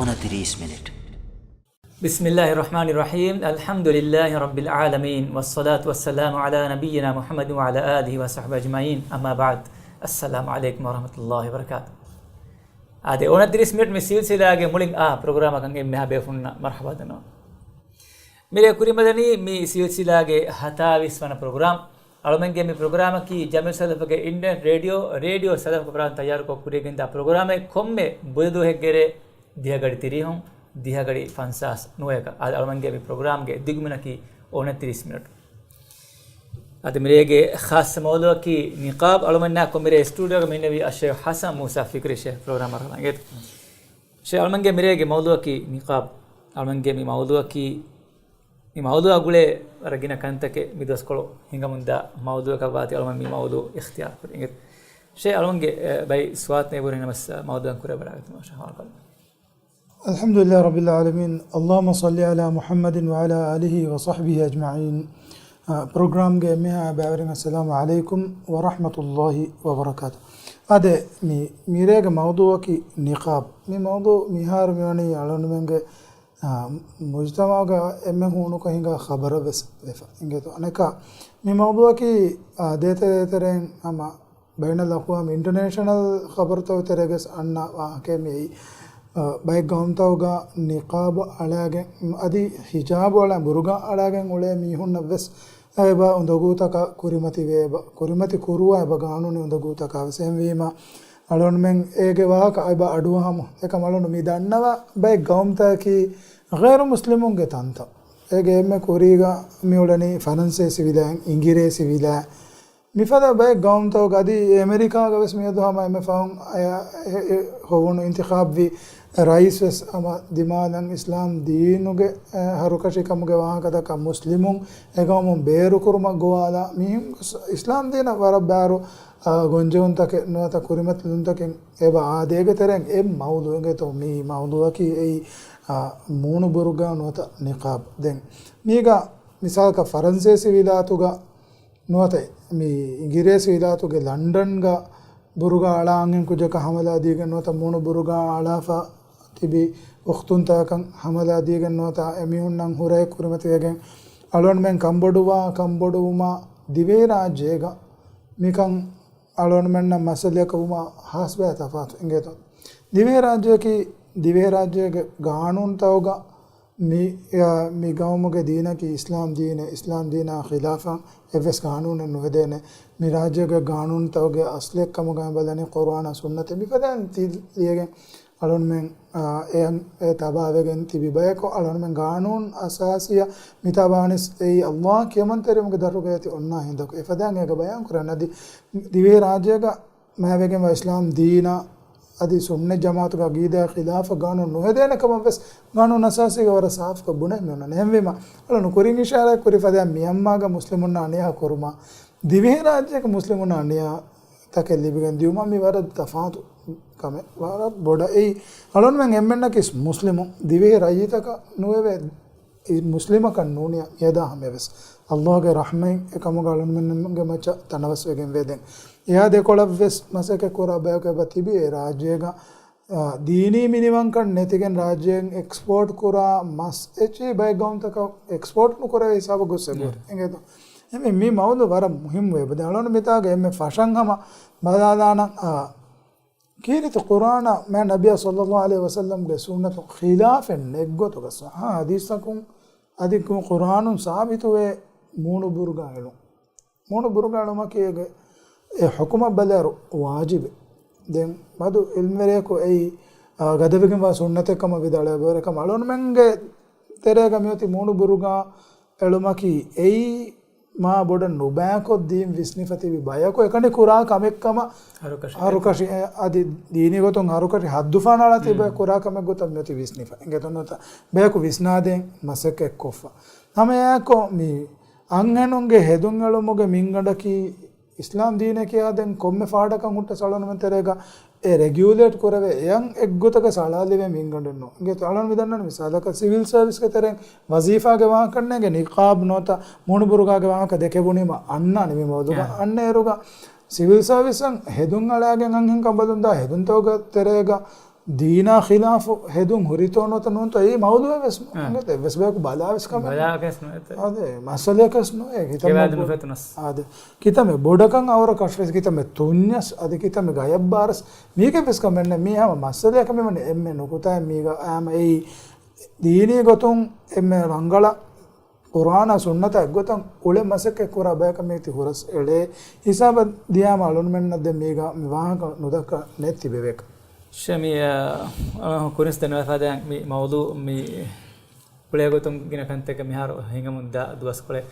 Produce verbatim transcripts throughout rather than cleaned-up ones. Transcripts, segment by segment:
އޮނަތިރީސް މިނިޓް. بسم الله الرحمن الرحيم. الحمد لله رب العالمين، والصلاة والسلام على نبينا محمد وعلى آله وصحبه أجمعين. أما بعد. السلام عليكم ورحمة الله وبركاته. އާދެ، އޮނަތިރީސް މިނިޓް މި ސިލްސިލާގެ މުޅިން އާ ޕްރޮގްރާމަކަށް އެންމެހާ ބޭފުންނަށް މަރްޙަބާ ދަންނަވަން. މިރޭ ކުރިމަދަނީ މި ސިލްސިލާގެ ހަތާވީސް ވަނަ ޕްރޮގްރާމް. އަޅުމެންގެ މި ޕްރޮގްރާމަކީ ޖަމިއު ސަލަފުގެ އިންޓަރނެޓް ރޭޑިއޯ، ރޭޑިއޯ ސަލަފުގެ ފަރާތުން ތައްޔާރުކޮށް ކުރިޔަށް ގެންދާ ޕްރޮގްރާމެއް. ކޮންމެ ބުދަ ދުވަހެއްގެ ރޭ ދިހަގަޑި ތިރީހުން، ދިހަގަޑި ފަންސާސް ނުވައަކަށް. އާދެ، އަޅުމެންގެ މި ޕްރޮގްރާމްގެ ދިގުމިނަކީ އޮނަތިރީސް މިނެޓް. އަދި މިރޭގެ ޚާއްޞަ މައުޟޫއަކީ ނިޤާބް. އަޅުމެންނާ ކޮށް މިރޭ ސްޓޫޑިއޯގަ މިންނެވި އައްޝޭޚް ޙަސަން މޫސާ ފިކްރީ ޝޭޚް ޕްރޮގްރާމަށް ރަނގަޅަށް އިނގޭތޯ. ޝޭޚް، އަޅުމެންގެ މިރޭގެ މައުޟޫއަކީ ނިޤާބް. އަޅުމެންގެ މި މައުޟޫއަކީ، މި މައުޟޫއާ ގުޅޭ ވަރަށް ގިނަ ކަންތަކެއް މި ދުވަސްކޮޅު ހިނގަމުންދާ މައުޟޫއަކަށް ވާތީ އަޅުމެން މި މައުޟޫ އިޚްތިޔާރު ކުރި އިނގޭތޯ. ޝޭޚް، އަޅުމެންގެ، އެ، ބައި ސުވާލުތައް އެބަހުރި ނަމަސް، އެ، މައުޟޫއަށް ކުރިއަށް ވަޑައިގަތުމަށް ޝަހާ ކަލް. الحمد لله رب العالمين. اللهم صل على محمد وعلى آله وصحبه أجمعين. އާ، ޕްރޮގްރާމްގެ އެންމެހާ ބައިވެރިން، އައްސަލާމު ޢަލައިކުމް ވަރަޙްމަތުﷲ ވަބަރަކާތު. އާދެ، މި، މިރޭގެ މައުޟޫއަކީ ނިޤާބް. މި މައުޟޫ މިހާރު މިވަނީ އަޅުގަނޑުމެންގެ، އާ، މުޖްތަމަޢުގަ އެންމެ ހޫނުކޮށް ހިނގާ ޚަބަރެއް ވެސް ވެފަ އިނގޭތޯ. އަނެއްކާ، މި މައުޟޫއަކީ، އާ، ދޭތެރޭތެރެއިން ހަމަ ބައިނަލްއަޤްވާމް އިންޓަރނޭޝަނަލް ޚަބަރުތަކުގެ ތެރޭގަސް އަންނަ ވާހަކައެއް މިއީ. އަ، ބައެއް ގައުމުތަކުގަ ނިޤާބު އަޅާގެން، އަދި ހިޖާބު އަޅާ ބުރުގާ އަޅާގެން އުޅޭ މީހުންނަށް ވެސް އެބަ އުނދަގޫތަކަށް ކުރިމަތިވޭ އެބަ، ކުރިމަތި ކުރުވާ އެބަ ގާނޫނީ އުނދަގޫތަކާ ވެސް. އެހެންވީމަ، އަޅުގަނޑުމެން އޭގެ ވާހަކަ އެބަ އަޑުއަހަމު. އެކަމް އަޅުގަނޑު މި ދަންނަވާ ބައެއް ގައުމުތަކަކީ ޣައިރު މުސްލިމުންގެ ތަންތަން. އޭގެ އެންމެ ކުރީގަ މި އުޅެނީ ފަރަންސޭސި ވިލާ، އިނގިރޭސި ވިލާ، މިފަދަ ބައެއް ގައުމުތަކުގަ އަދި އެމެރިކާގަ ވެސް މިއަދު ހަމަ އެންމެ ފަހުން އަޔަ-، އެ-، އެ-، ހޮވުނު އިންތިޚާބްވި ރައީސް ވެސް ހަމަ ދިމާލަށް އިސްލާމް ދީނުގެ، އެ، ހަރުކަށިކަމުގެ ވާހަކަ ދައްކާ މުސްލިމުން އެގައުމުން ބޭރުކުރުމަށް ގޮވާލާ މީހުން އިސްލާމް ދީނަށް ވަރަށް ބާރު، އާ، ގޮންޖެހުންތަކެއް ނުވަތަ ކުރިމަތިލުންތަކެއް އެބަ އާދޭގެ ތެރެއިން އެއް މައުޟޫއެއް އިނގޭތޯ. މި މައުޟޫއަކީ އެއީ، އާ، މޫނު ބުރުގާ ނުވަތަ ނިޤާބް. ދެން މީގަ މިސާލަކަށް ފަރަންސޭސި ވިލާތުގަ ނުވަތަ މި އިނގިރޭސި ވިލާތުގެ ލަންޑަންގަ ބުރުގާ އަޅާ އަންހެން ކުއްޖަކަށް ހަމަލާ ދީގެން ނުވަތަ މޫނު ބުރުގާ އަޅާފަ ތިބި އުޚްތުންތަކަކަށް ހަމަލާ ދީގެން ނުވަތަ އެމީހުންނަށް ހުރަހެއް ކުރިމަތިވެގެން އަޅުގަނޑުމެން ކަންބޮޑުވާ ކަންބޮޑުވުމާ ދިވެހިރާއްޖޭގަ މިކަން އަޅުގަނޑުމެންނަށް މައްސަލައަކަށް ވުމާ ހާސް ބައެއް ތަފާތު އިނގޭތޯ. ދިވެހިރާއްޖެއަކީ ދިވެހިރާއްޖޭގެ ގާނޫނުތަކުގަ މި، އަ، މި ގައުމުގެ ދީނަކީ އިސްލާމް ދީނެއް، އިސްލާމް ދީނާ ޚިލާފަށް އެއްވެސް ގާނޫނެއް ނުހެދޭނެ. މި ރާއްޖޭގެ ގާނޫނުތަކުގެ އަސްލެއް ކަމުގައި ބަލަނީ ޤުރުއާނާ ސުންނަތެއް. މިފަދައިން ތި ލިޔެގެން އަޅުންމެން، އާ، އެ، އެ ތަބާވެގެން ތިބި ބަޔަކު އަޅުންމެން ގާނޫނު އަސާސީއަށް މި ތަބާވަނީސް އެއީ ﷲ ކިޔަމަންތެރިވުމުގެ ދަށުގައި ތި އޮންނާ ހިނދަކު. އެފަދައިން އޭގަ ބަޔާން ކުރަން އަދި ދިވެހިރާއްޖޭގަ މާވެގެންވާ އިސްލާމް ދީނާ އަދި ސުންނަތް ޖަމާޢަތުގެ ޢަޤީދާ ޚިލާފަށް ގާނޫނު ނުހެދޭނެ ކަމަށް ވެސް ގާނޫނު އަސާސީގަ ވަރަށް ސާފުކޮށް ބުނެ މި އޮންނަނީ. އެހެންވީމަ، އަޅުން ކުރިން އިޝާރާތް ކުރި ފަދައިން މިއަންމާގަ މުސްލިމުންނާ ނިޔާ ކުރުމާ، ދިވެހިރާއްޖޭގެ މުސްލިމުންނާ ނިޔާ ތަކެއް ލިބިގެން ދިއުމަށް މި ވަރަށް ތަފާތު ކަމެއް. ވަރަށް ބޮޑަށް އެއީ އަޅުންމެން އެންމެންނަކީ މުސްލިމުން. ދިވެހި ރައްޔިތަކަށް ނުވެވޭ މުސްލިމަކަށް ނޫނިޔާ މިއަދާ ހަމަޔަށް ވެސް ﷲގެ ރަޙްމަތް އެކަމުގަ އަޅުންމެންގެ މައްޗަށް ތަނަވަސްވެގެން ވޭ. ދެން އެއާ ދެކޮޅަށް ވެސް މަސައްކަތް ކުރާ ބަޔަކު އެބަ ތިބި އެ ރާއްޖޭގަ، އާ، ދީނީ މިނިވަންކަން ނެތިގެން ރާއްޖޭން އެކްސްޕޯޓް ކުރާ މަސް އެއްޗެހި ބައެއް ގައުމުތަކަށް އެކްސްޕޯޓް ނުކުރެވޭ ހިސާބަށް ގޮސް އެބަހުރި. އެނގޭތޯ؟ އެމެ މި މައުޟޫ ވަރަށް މުހިއްމު އެބަ. ދެން އަޅުން މިތާގަ އެންމެ ފަށަން ހަމަ ބަލާލާނަން، އާ، ކީރިތި ޤުރުއާނާ މާ ނަބިއްޔާ ޞައްލައްލާހު ޢަލައިހި ވަސައްލަމްގެ ސުންނަތު ޚިލާފެއް ނެތްގޮތުގަ ޞައްޙަ ޙަދީޘްތަކުން އަދި ޤުރުއާނުން ސާބިތުވޭ މޫނު ބުރުގާ އެޅުން. މޫނު ބުރުގާ އެޅުމަކީ އޭގެ އެ ޙުކުމަށް ބަލާއިރު ވާޖިބެއް. ދެން މަދު ޢިލްމުވެރިޔަކު އެއީ، އާ، ގަދަވެގެންވާ ސުންނަތެއް ކަމަށް ވިދާޅުވޭ. އެކަމަ އަޅުންމެންގެ ތެރޭގަ މިއޮތީ މޫނު ބުރުގާ އެޅުމަކީ އެއީ މާ ބޮޑަށް ނުބައިކޮށް ދީން ވިސްނިފަ ތިބި ބަޔަކު އެކަނި ކުރާ ކަމެއް ކަމަށް ހަރުކަށި، އަދި ދީނީ ގޮތުން ހަރުކަށި ހައްދު ފަނާޅާ ތިބެ ކުރާ ކަމެއް ގޮތަށް މިއޮތީ ވިސްނިފަ. އެނގޭތޯ ނުވަތަ ބަޔަކު ވިސްނާދޭން މަސައްކަތް ކޮށްފަ. ހަމައެއާއެކު މި އަންހެނުންގެ ހެދުން އެޅުމުގެ މިންގަނޑަކީ އިސްލާމް ދީނެއް ކިޔާދޭން ކޮންމެ ފާޑަކަށް ހުއްޓަސް އަޅުންމެން ތެރޭގަ އެ ރެގިއުލޭޓް ކުރެވޭ އެއަށް އެއްގޮތަކަށް ސަޅާލެވޭ މިންގަނޑެއް ނޫން. އިނގޭތޯ އަޅުން މި ދަންނަނީ މިސާލަކަށް ސިވިލް ސަރވިސްގެ ތެރެއިން ވަޒީފާގެ ވާހަކައެއް ނޭނގެ ނިޤާބް ނުވަތަ މޫނު ބުރުގާގެ ވާހަކަ ދެކެވުނީމަ އަންނާނެ މި މައުޟޫގަ. އަންނަ އިރުގަ ސިވިލް ސަރވިސަށް ހެދުން އަޅާގެން އަންހެންކަން ބަލުންދާ ހެދުންތަކުގެ ތެރޭގަ ދީނާ ޚިލާފު ހެދުން ހުރިތޯ ނުވަތަ ނޫންތޯ އެއީ މައުޟޫއެއް ވެސް ނޫން. އެއްވެސް ބަޔަކު ބަލާވެސް ކަމެއް ނޫން. ބަލާކަސް ނުވަތަ. އާދެ، މައްސަލައަކަސް ނުވޭ. ކިތަންމެ ކިޔަވާދެ ބޮ-، ނުފެތުނަސް. އާދެ. ކިތަންމެ ބޮޑަކަށް އަވަރަކަށް ވެސް، ކިތަންމެ ތުންޏަސް، އަދި ކިތަންމެ ގަޔަށް ބާރަސް، މީގެ ވެސް ކަމެއް ނެތް. މީ ހަމަ މައްސަލައަކަށް މިވަނީ އެންމެ ނުކުތާއެއް މީގަ ހަމަ އެއީ ދީނީ ގޮތުން އެންމެ ރަނގަޅަށް ޤުރްއާނާ ސުންނަތާ އެއްގޮތަށް އުޅެ މަސައްކަތް ކުރާ ބަޔަކަށް މީ ތި ހުރަސް އެޅޭ ހިސާބަށް ދިޔާމަ އަޅުންމެންނަށް ދެން މީގަ މި ވާހަކަ ނުދައްކާ ނެތް ތިބެވޭކަށް. ޝެ މި، އަ، އަ، ކުރިންސް ދެންނެވިފަދައިން މި މައުޟޫ މި ކުޅޭގޮތުން ގިނަ ކަންތަކެއް މިހާރު ހިނގަމުން ދާ ދުވަސްކޮޅެއް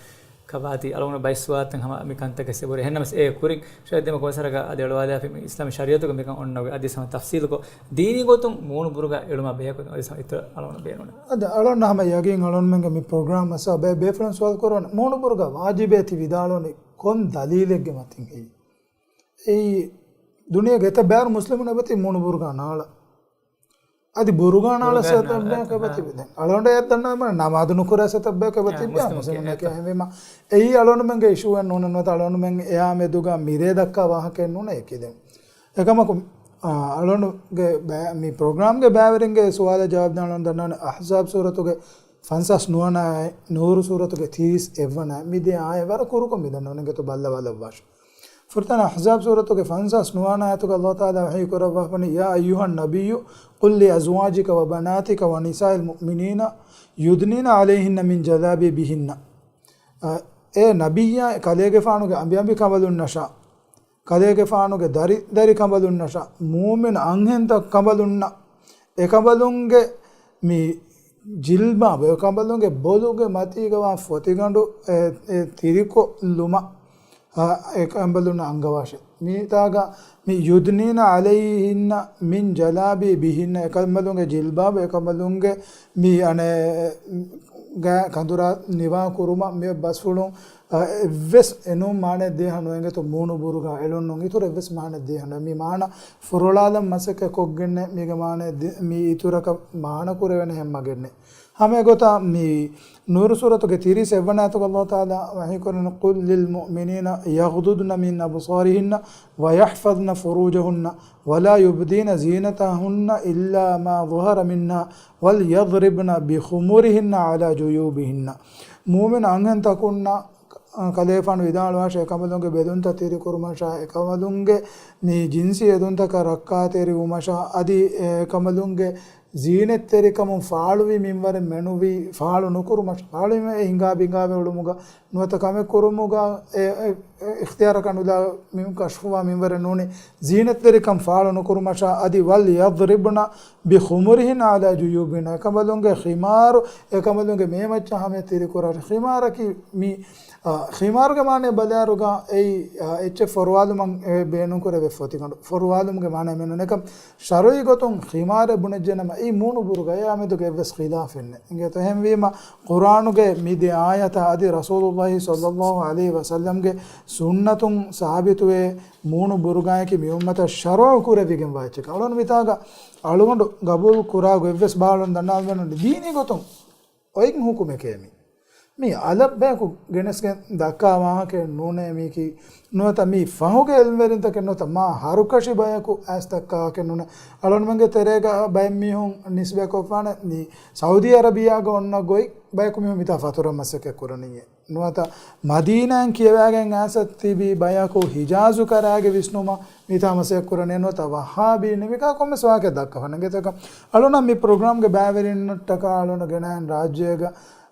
ކަބާތީ އަޅުގަނޑު ބައިސްވާތަން ހަމަ މި ކަންތަކެއް ސެބުރި. އެހެންނަމަސް އެ ކުރިން ޝައިދެމ ކޮންސަރގަ އަދި އެޅުވާލާފި މި އިސްލާމީ ޝަރީއަތުގެ މިކަން އޮންނަ އަދި ހަމަ ތަފްސީލުކޮށް ދީނީ ގޮތުން މޫނު ބުރުގަ އެޅުމާ ބެހޭ ގޮތުން އަދި ހަމަ އިތުރަށް އަޅުގަނޑު ބޭނުން. އަދި އަޅުގަނޑު ހަމަ ޔަގީން އަޅުންމެންގެ މި ޕްރޮގްރާމް މައްސަލަ ބޭ-، ބޭފުޅުން ސުވާލު ކުރަން މޫނު ބުރުގަ ވާޖިބޭ ތި ވިދާޅުވަނީ ކޮން ދަލީލެއްގެ މަތިން ހެއްޔޭ؟ އެއީ ދުނިޔޭގެ އެތައް ބައިވަރު މުސްލިމުން އެބަތި މޫނު ބުރުގާ ނާޅަ. އަދި ބުރުގާ ނާޅަ ބުރުގާ ސަތައް ނާޅަ، ބަޔަކަށް އެބަތި އާ. ދެން. އަޅުގަނޑު އެއަށް ދަންނަވަން ނަމާދު ނުކުރާ ސަތައް ބަޔަކަށް އެބަތި އާ، މުސްލިމުން މުސްލިމުން ކިޔާ ކިޔާ ހެންވީމަ. އެއީ އަޅުގަނޑުމެންގެ އިޝޫއެއް ނޫން ނުވަތަ އަޅުގަނޑުމެން އެއާ މެދުގަ މިރޭ ދައްކާ ވާހަކައެއް ނޫނޭ އެކި ދެން. އެކަމަކު، އާ، އަޅުގަނޑުގެ ބައި-، މި ޕްރޮގްރާމްގެ ބައިވެރިންގެ ސުވާލަށް ޖަވާބު ދޭން އަޅުގަނޑު ދަންނަވަން އަޙްޒާބް ސޫރަތުގެ ފަންސާސް ނުވަނަ އާޔަތް، ނޫރު ސޫރަތުގެ ތިރީސް އެއްވަނަ އާޔަތް. މި ދެ އާޔަތް ވަރަށް ކުރުކޮށް މި ދަންނަވަން އިނގޭތޯ ބައްލަވާލައްވާށި. ފުރަތަމަ އަޙްޒާބް ސޫރަތުގެ ފަންސާސް ނުވަނަ އާޔަތުގަ ﷲ ތަޢާލާ ވަޙީ ކުރައްވާފަނީ، يا أيها النبي قل لأزواجك وبناتك ونساء المؤمنين يدنين عليهن من جلابيبهن. އަ، އޭ ނަބިއްޔާ، ކަލޭގެފާނުގެ އަނބިއަނބި ކަނބަލުންނަށާ، ކަލޭގެފާނުގެ ދަރި ދަރި ކަނބަލުންނަށާ، މުއުމިން އަންހެންތައް ކަނބަލުންނަށް، އެކަނބަލުންގެ މި ޖިލްބާބު، އެކަނބަލުންގެ ބޮލުގެ މަތީގަވާ ފޮތިގަނޑު އެ، އެ ތިރިކޮށްލުމަށް، އަ، އެކަނބަލުންނަށް އަންގަވާށެ. މިތާގަ މި يدنين عليهن من جلابيبهن، އެކަނބަލުންގެ ޖިލްބާބު، އެކަނބަލުންގެ މި އަނެއް ގާ ކަނދުރާ ނިވާ ކުރުމަށް މި ބަސްފުޅުން، އަ، އެއްވެސް އެނޫން މާނަ ދޭހަ ނުވެނގެތޯ މޫނު ބުރުގާ އެޅުން ނޫން. އިތުރަށް އެއްވެސް މާނަ ދޭހަ ނުވެ. މި މާނަ ފުރޮޅާލަން މަސައްކަތް ކޮށްގެންނެ މީގެ މާނަ ދި-، މި އިތުރަކަށް މާނަ ކުރެވޭނެ ހެން މަގެއްނެ. ހަމަ އެގޮތަށް މި ނޫރު ސޫރަތުގެ ތިރީސް އެއްވަނަ އާޔަތުގަ ﷲ ތަޢާލާ ވަޙީ ކުރަނީ، قل للمؤمنين يغضضن من أبصارهن ويحفظن فروجهن ولا يبدين زينتهن إلا ما ظهر منها وليضربن بخمرهن على جيوبهن. މުއުމިން އަންހެންތަކުންނަށް ކަލޭފާނު ވިދާޅުވާށޭ، އެކަނބަލުންގެ ބެލުންތައް ތިރިކުރުމަށާ، އެކަނބަލުންގެ މި ޖިންސީ އެދުންތަކަށް ރައްކާތެރިވުމަށާ، އަދި އެކަނބަލުންގެ ޒީނަތްތެރިކަމުން ފާޅުވި މިންވަރެއް މެނުވީ ފާޅު ނުކުރުމަށް، ފާޅުވީމަ އެ ހިނގާ ބިނގާވެ އުޅުމުގަ ނުވަތަ ކަމެއް ކުރުމުގަ އެ، އެ، އެ އިޚްތިޔާރަކަށް ނުލާ މި ކަޝްފުވާ މިންވަރެއް ނޫނީ، ޒީނަތްތެރިކަން ފާޅު ނުކުރުމަށާ، އަދި وليضربن بخمرهن على جيوبهن، އެކަނބަލުންގެ ޚިމާރު، އެކަނބަލުންގެ މޭމައްޗަށް ހަމަޔަށް ތިރިކުރާށި. ޚިމާރަކީ މި، އާ، ޚިމާރުގެ މާނަ ބަލާއިރުގަ އެއީ، އާ، އެއްޗެއް ފޮރުވާލުމަށް އެ ބޭނުންކުރެވޭ ފޮތިގަނޑު. ފޮރުވާލުމުގެ މާނަ މެނުން އެކަން ޝަރުޢީ ގޮތުން ޚިމާރެއް ބުނެއްޖެނަމަ، އެއީ މޫނު ބުރުގާ، އެއާ މެދުގަ އެއްވެސް ޚިލާފެއް ނެތް. އިނގޭތޯ އެހެންވީމަ، ޤުރްއާނުގެ މި ދެ އާޔަތާ އަދި ރަސޫލުﷲ ޞައްލަﷲ ޢަލައިހި ވަސައްލަމްގެ ސުންނަތުން ސާބިތުވޭ މޫނު ބުރުގާއަކީ މި އުއްމަތަށް ޝަރުޢު ކުރެވިގެންވާ އެއްޗެކޭ. އަޅުން މިތާގަ އަޅުގަނޑު ގަބޫލު ކުރާ ގޮތްވެސް ބާލުން ދަންނާލަމެން ދީނީ ގޮތުން އޮތް ހުކުމެކޭ މީ. މީ އަލަށް ބަޔަކު ގެނެސްގެން ދައްކާ ވާހަކައެއް ނޫނޭ މީކީ. ނުވަތަ މީ ފަހުގެ އިލްމުވެރިންތަކެއް ނުވަތަ މާ ހަރުކަށި ބަޔަކު އައިސް ދައްކާ ވާހަކައެއް ނޫނޭ. އަޅުންމެންގެ ތެރޭގަ ބައެއް މީހުން ނިސްބަތްކޮށްފާނެ މީ ސައުދީ އަރަބިޔާގަ އޮންނަ ގޮތް ބަޔަކު މީހުން މިތާ ފަތުރަށް މަސައްކަތް ކުރަނީއޭ. ނުވަތަ މަދީނާއިން ކިޔަވައިގެން އައިސް ތިބި ބަޔަކު ހިޖާޒު ކަރާގެ ވިސްނުމަށް މިތާ މަސައްކަތް ކުރަނީ ނުވަތަ ވަހާބީން މިކާ ކޮންމެސް ވާހަކައެއް ދައްކަފާނެ. އިނގޭތޯ އަޅުނަށް މި ޕްރޮގްރާމްގެ ބައިވެރިންނަށްޓަކާ އަޅުނަށް ގެނައިން ރާއްޖޭގަ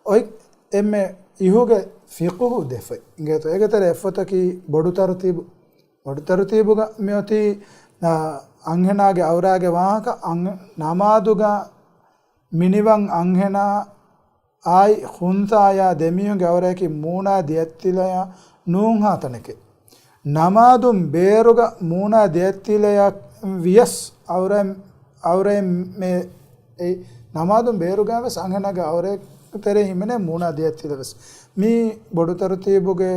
އޮތް އެންމެ އިހުގެ ފިޤުހު ދެ ފޮތް. އިނގޭތޯ އޭގެ ތެރޭ އެއް ފޮތަކީ ބޮޑު ތަރުތީބު. ބޮޑު ތަރުތީބުގަ މިއޮތީ، އާ، އަންހެނާގެ އައުރާގެ ވާހަކަ، އަން-، ނަމާދުގަ މިނިވަން އަންހެނާ އާއި ޚުންސާޔާ ދެމީހުންގެ އައުރަޔަކީ މޫނާ ދެއަތްތިލަޔާ ނޫންހާ ތަނެކޭ. ނަމާދުން ބޭރުގަ މޫނާ ދެއަތްތިލަޔަށް ވިޔަސް އައުރައިން، އައުރައިން މޭ އެ ނަމާދުން ބޭރުގަ ވެސް އަންހެނާގެ އައުރައެއް ތެރޭ ހިމެނޭ މޫނާ ދެއަތްތިލަ ވެސް. މީ ބޮޑު ތަރުތީބުގެ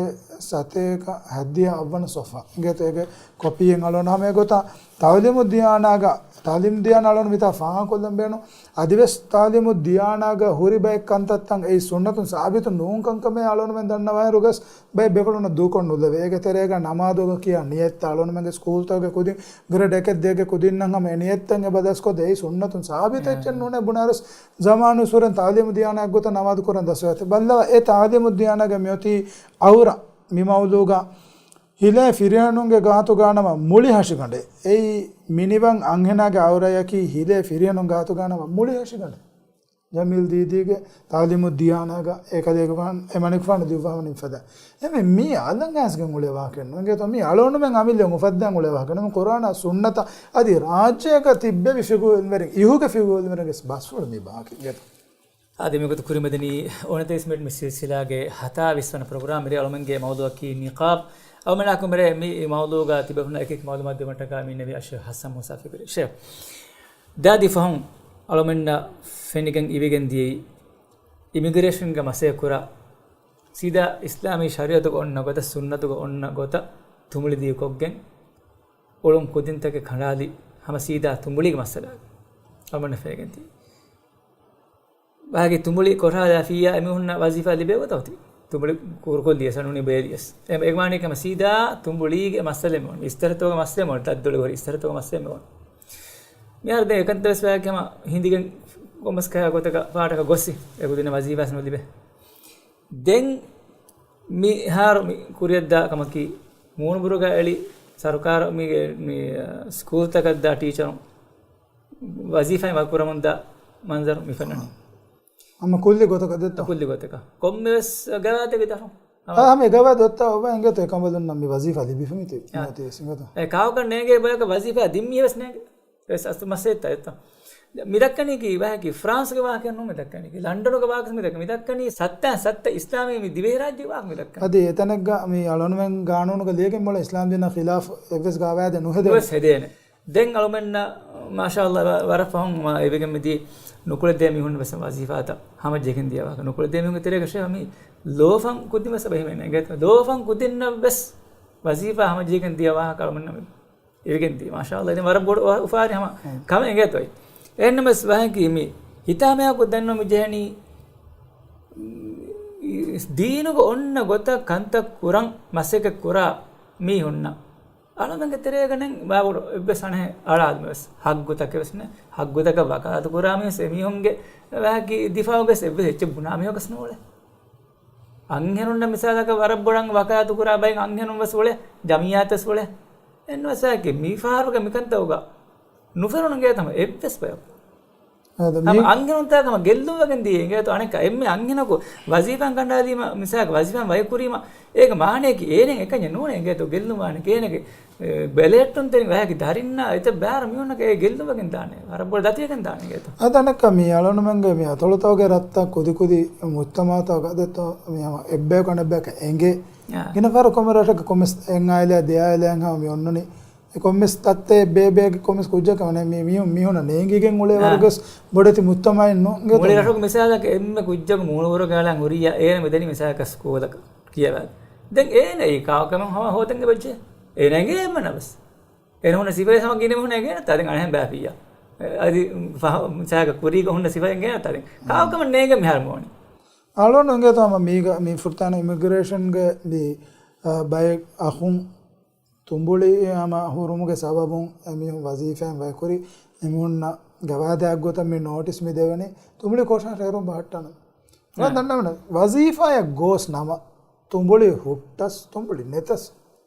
ސަތޭކަ ހައްދިހަ އަށްވަނަ ސޮފްހާ. އިނގޭތޯ އޭގެ ކޮޕީއެއް އަޅުގަނޑު ހަމަ އެގޮތަށް ތަޢުލީމުއްދިޔާނާގަ، ތަޢުލީމުއްދިޔާނާ އަޅުގަނޑު މިތާ ފާހަގަކޮށްލަން ބޭނުން. އަދިވެސް ތަޢުލީމުއްދިޔާނާގަ ހުރި ބައެއް ކަންތައްތައް އެއީ ސުންނަތުން ސާބިތު ނޫން ކަންކަމޭ އަޅުގަނޑުމެން ދަންނަވާއިރުވެސް ބައެއް ބޭފުޅުންނަށް ދޫކޮށް ނުލެވޭ. އޭގެ ތެރޭގަ ނަމާދުގަ ކިޔާ ނިޔަތްތައް އަޅުގަނޑުމެންގެ ސްކޫލްތަކުގެ ކުދިން ގްރޭޑް އެކެއް ދޭއްގެ ކުދިންނަށް ހަމަ އެ ނިޔަތްތައް އެބަ ދަސްކޮށްދޭ. އެއީ ސުންނަތުން ސާބިތު އެއްޗެއް ނޫނޭ ބުނާއިރުވެސް ޒަމާނު ސުރެން ތަޢުލީމުއްދިޔާނާއެއްގޮތަށް ނަމާދު ކުރަން ދަސްވެއްޖެ. ބައްލަވާ އެ ތަޢުލީމުއްދިޔާނާގަ މިއޮތީ އައުރާ މި މައުޟޫގަ ހިލޭ ފިރިހެނުންގެ ގާތުގަ ނަމަ މުޅި ހަށިގަނޑެއް. އެއީ މިނިވަން އަންހެނާގެ އައުރަޔަކީ ހިލޭ ފިރިހެނުން ގާތުގަ ނަމަ މުޅި ހަށިގަނޑެއް. ޖަމީލް ދީދީގެ ތަޢުލީމުއްދިޔާނާގަ އެކަލޭގެފާނު އެމަނިކުފާނު ދިއުއްވާ ހަމަ ނިންފަދަ. އެމެ މީ އަލަނގަ އައިސްގެން އުޅޭ ވާހަކައެއް ނޫން. އިނގޭތޯ މީ އަޅުގަނޑުމެން އަމިއްލައިން އުފައްދަން އުޅޭ ވާހަކަ ނޫން. ކުރާނާ ސުންނަތަށް އަދި ރާއްޖޭގަ ތިއްބެވި ފިޤުހު ޢިލްމުވެރިން، އިހުގެ ފިޤުހު ޢިލްމުވެރިންގެ ބަސްފުޅު މީ ބާކީ. އިނގޭތޯ؟ އާދެ، މިގޮތަށް ކުރިމަދަނީ އޯނަތޭސް މިނިޓް މި ސިލްސިލާގެ ހަތާވީސް ވަނަ ޕްރޮގްރާމް. މިރޭ އަޅުމެންގެ މައުޟޫއަކީ ނިޤާބް. އަޅުމެންނާ ކުރިމަދަނީ މި މައުޟޫގަ ތިބޭފުޅުންނަށް އެކި އެކި މަޢުލޫމާތު ދެވުމަށްޓަކާ މި އިންނެވި އައްޝައިޚް ޙަސަން މޫސާ ފިކުރީ. ޝޭޚް، ދާދި ފަހުން އަޅުމެންނަށް ފެނިގެން އިވިގެން ދިޔައީ، އިމިގްރޭޝަންގެ މަސައްކަތް ކުރާ، ސީދާ އިސްލާމީ ޝަރީޢަތުގަ އޮންނަ ގޮތަށް، ސުންނަތުގަ އޮންނަ ގޮތަށް ތުނބުޅި ދިގުކޮށްގެން އުޅުން ކުދިންތަކެއް ކަނޑާލި ހަމަ ސީދާ ތުނބުޅީގެ މައްސަލަ އަޅުމެންނަށް ފެނިގެން ދިޔައީ. ވާގި ތުނބުޅި ކޮށާލާފިއްޔާ އެމީހުންނަށް ވަޒީފާ ލިބޭ ގޮތަށް އޮތީ. ތުނބުޅި ކުރުކޮށްލިޔަސް ނޫނީ ބޭލިޔަސް. އެ، އެ ވާނީ ކަމަށް ސީދާ ތުނބުޅީގެ މައްސަލައެއް މި އޮން. އިސްތަށިތޯގެ މައްސަލައެއް މި އޮން. ދަތްދޮޅު ހުރި އިސްތަށިތޯގެ މައްސަލައެއް މި އޮން. މިހާރު ދެން އެކަންތައް ވެސް ވާގި ހަމަ ހިނދިގެން ކޮންމެސް ކަހަލަ ގޮތަކަށް ފަހަރަކަށް ގޮސް އެ ކުދިންނަށް ވަޒީފާ ވެސް ނުލިބޭ. ދެން މިހާރު މި ކުރިއަށްދާ ކަމަކީ މޫނުބުރުގަ އެޅި ސަރުކާރު މީގެ މި، އަ، ސްކޫލްތަކަށްދާ ޓީޗަރުން ވަޒީފާއިން ވަކުރަމުންދާ މަންޒަރު މި ފެންނަނީ. ހަމަ ކުއްލި ގޮތަކަށް ދެއްތޯ؟ ކުއްލި ގޮތަކަށް. ކޮންމެވެސް ގަވާއިދެއްގެ ދަށުން. ހަމަ، އާ، ހަމަ އެ ގަވާއިދު އޮތްތާ އޮބާ އިނގޭތޯ އެކަނބަލުންނަށް މި ވަޒީފާ ލިބިފަ މިތި، އާ. މިއޮތީ ވެސް އިނގޭތޯ؟ އެ ކާކުކަން ނޭނގޭ ބަޔަކަށް ވަޒީފާ ދިން މީހެއް ވެސް ނޭނގެ. ވެސް އަސްލު މައްސަލަތައް އެއްތޯ؟ މި ދައްކަނީކީ ވާހަކަ ފްރާންސްގެ ވާހަކައެއް ނޫން މި ދައްކަނީކީ. ލަންޑަނުގެ ވާހަކަ މި ދައްކަނީ. މި ދައްކަނީ ސައްތަ، ސައްތަ އިސްލާމީ މި ދިވެހިރާއްޖޭގެ ވާހަކަ މި ދައްކަނީ. އަދި އެތަނެއްގަ މި އަޅުގަނޑުމެން ގާނޫނުގަ ލިޔެގެން މޮޅަށް އިސްލާމް ދީނާ ޚިލާފު އެއްވެސް ގަވާއިދެއް ނުހެދޭނެ. ނުވެސް ހެދޭނެ. ދެން އަޅުމެންނަށް މާޝާﷲ ވަ-، ވަރަށް ފަހުން މާ އިވިގެން މިދީ ނުކުޅެދޭ މީހުން ވެސް ވަޒީފާތައް ހަމަޖެހިގެން ދިޔަ ވާހަކަ. ނުކުޅެދޭ މީހުންގެ ތެރޭގަ ޝޭޚް މީ ލޯފަން ކުދިން ވެސް އެބަ ހިމެނޭ. އިނގޭތޯ ލޯފަން ކުދިންނަށް ވެސް ވަޒީފާ ހަމަޖެހިގެން ދިޔަ ވާހަކަ އަޅުމެންނަށް މި އިވިގެން ދީ. މާޝާﷲ. އިން ވަރަށް ބޮޑު އުފާ-، އުފާވެރި ހަމަ ކަމެއް އިނގޭތޯ. އެހެންނަމަވެސް ވާހަކައީ މި ހިތާމަޔާ ކޮށް ދަންނަވަން މި ޖެހެނީ، ދީނުގަ އޮންނަ ގޮތަށް ކަންތައް ކުރަން މަސައްކަތް ކުރާ މީހުންނަށް އަޅުމެންގެ ތެރޭގަ ނެން ބާވަޑު އެއްވެސް އަނެއް އަޅާލުމެއް ވެސް ހައްގުތަކެއް ވެސް ނެ. ހައްގުތަކަށް ވަކާލާތު ކުރާ މީހުން ވެސް އެމީހުންގެ ވާހަކަ ދިފާއުގަ ވެސް އެއްވެސް އެއްޗެއް ބުނާ މީހަކަސް ނޫޅޭ. އަންހެނުންނަށް މިސާލަކަށް ވަރަށް ބޮޑަށް ވަކާލާތު ކުރާ ބައެއް އަންހެނުން ވެސް އުޅޭ، ޖަމިއްޔާތަށް ވެސް އުޅޭ. އެން ވެސް ވާހަކަ މި ފަހަރުގެ މިކަންތައްގަ ނުފެނުނު އިނގޭތަ ހަމަ އެއްވެސް ބަޔަކު. އާދެ، ހަމަ މީ އަންހެނުންތާ ހަމަ ގެއްލުން ވެގެން ދިޔަ އިނގޭތޯ. އަނެއްކާ އެންމެ އަންހެނަކު ވަޒީފާއިން ކަނޑާލީމަ، މިސާލަކަށް ވަޒީފާއިން ވަކިކުރީމަ، އޭގެ މާނައަކީ އޭނަ އެކަންޏެއް ނޫނޭ އިނގޭތޯ. ގެއްލުން ވާނެ އޭނަގެ، އެ، ބެލެއްޓުންތެރިން ވަހަކި ދަރިންނާ އެތައް ބާރަ މީހުންނަކަށް އެ ގެއްލުން ވެގެން ދާނެ. ވަރަށް ބޮޑަށް ދަތިވެގެން ދާނެ އިނގޭތޯ. އަދި އަނެއްކާ މި އަޅުގަނޑުމެންގެ މި އަތޮޅުތަކުގެ ރަށްތައް ކުދިކުދި މުޖްތަމަޢުތަކުގަ އަދި އެތޯ މި ހަމަ އެއްބަޔަކު އަނެއްބަޔަކަށް އެނގޭ. އާ. ގިނަ ފަހަރަކު ކޮންމެ ރަށަކަށް ކޮންމެސް އެއް އާއިލާ ދެ އާއިލާއެއް ހަމަ މި އޮންނަނީ. އެ ކޮންމެސް ތައްތައް ބޭބެއަކީ ކޮންމެސް ކުއްޖަކަށް ވަނީ މި-، މީހުން މީހުންނަށް ނޭނގިގެން އުޅޭ އާ. ވަރުގަސް ބޮޑެތި މުޖްތަމަޢެއް ނޫން. މުޅި ރަށުގެ މިސާލަކަށް އެންމެ ކުއްޖަކު މޫނުބުރުގަ އަޅާން ހުރިއްޔާ އޭނަ މިދަނީ މިސާލަކަށް ސްކޫލަކަށް ކިޔަވާ. ދެން އޭނަ އެ ކާކު ކަމެއް ހަމަ ހޯދަން އެބަޖެހޭ. އޭނަ އެނގޭ އެންމެނަށް ވެސް. އޭނަ ހުންނަ ސިފައެއް ހަމަ ގިނަ މީހުންނަށް އެނގޭނެތާ ދެން އަނެއްހެން ބާފިއްޔާ. އަދި ފަހަ-، މިސާލަކަށް ކުރީގަ ހުންނަ ސިފައެއް އެނގޭނެތާ ދެން. ކާކު ކަމެއް ނޭނގެ މިހާރު މޯނި. އަޅުގަނޑު އިނގޭތޯ ހަމަ މީގަ މި ފުރަތަމަ އިމިގްރޭޝަންގެ މި، އަ، ބައެއް އަޚުން ތުނބުޅި ހަމަ ހުރުމުގެ ސަބަބުން އެމީހުން ވަޒީފާއިން ވަކިކުރި، އެމީހުންނަށް ގަވާއިދާއެއްގޮތަށް މި ނޯޓިސް މި ދެވެނީ ތުނބުޅި ކޮށާ ރޭރުން ބަހައްޓަން. އަ. ދަންނަވަން ވަޒީފާއަށް ގޯސް ނަމަ ތުނބުޅި ހުއްޓަސް ތުނބުޅި ނެތަސް.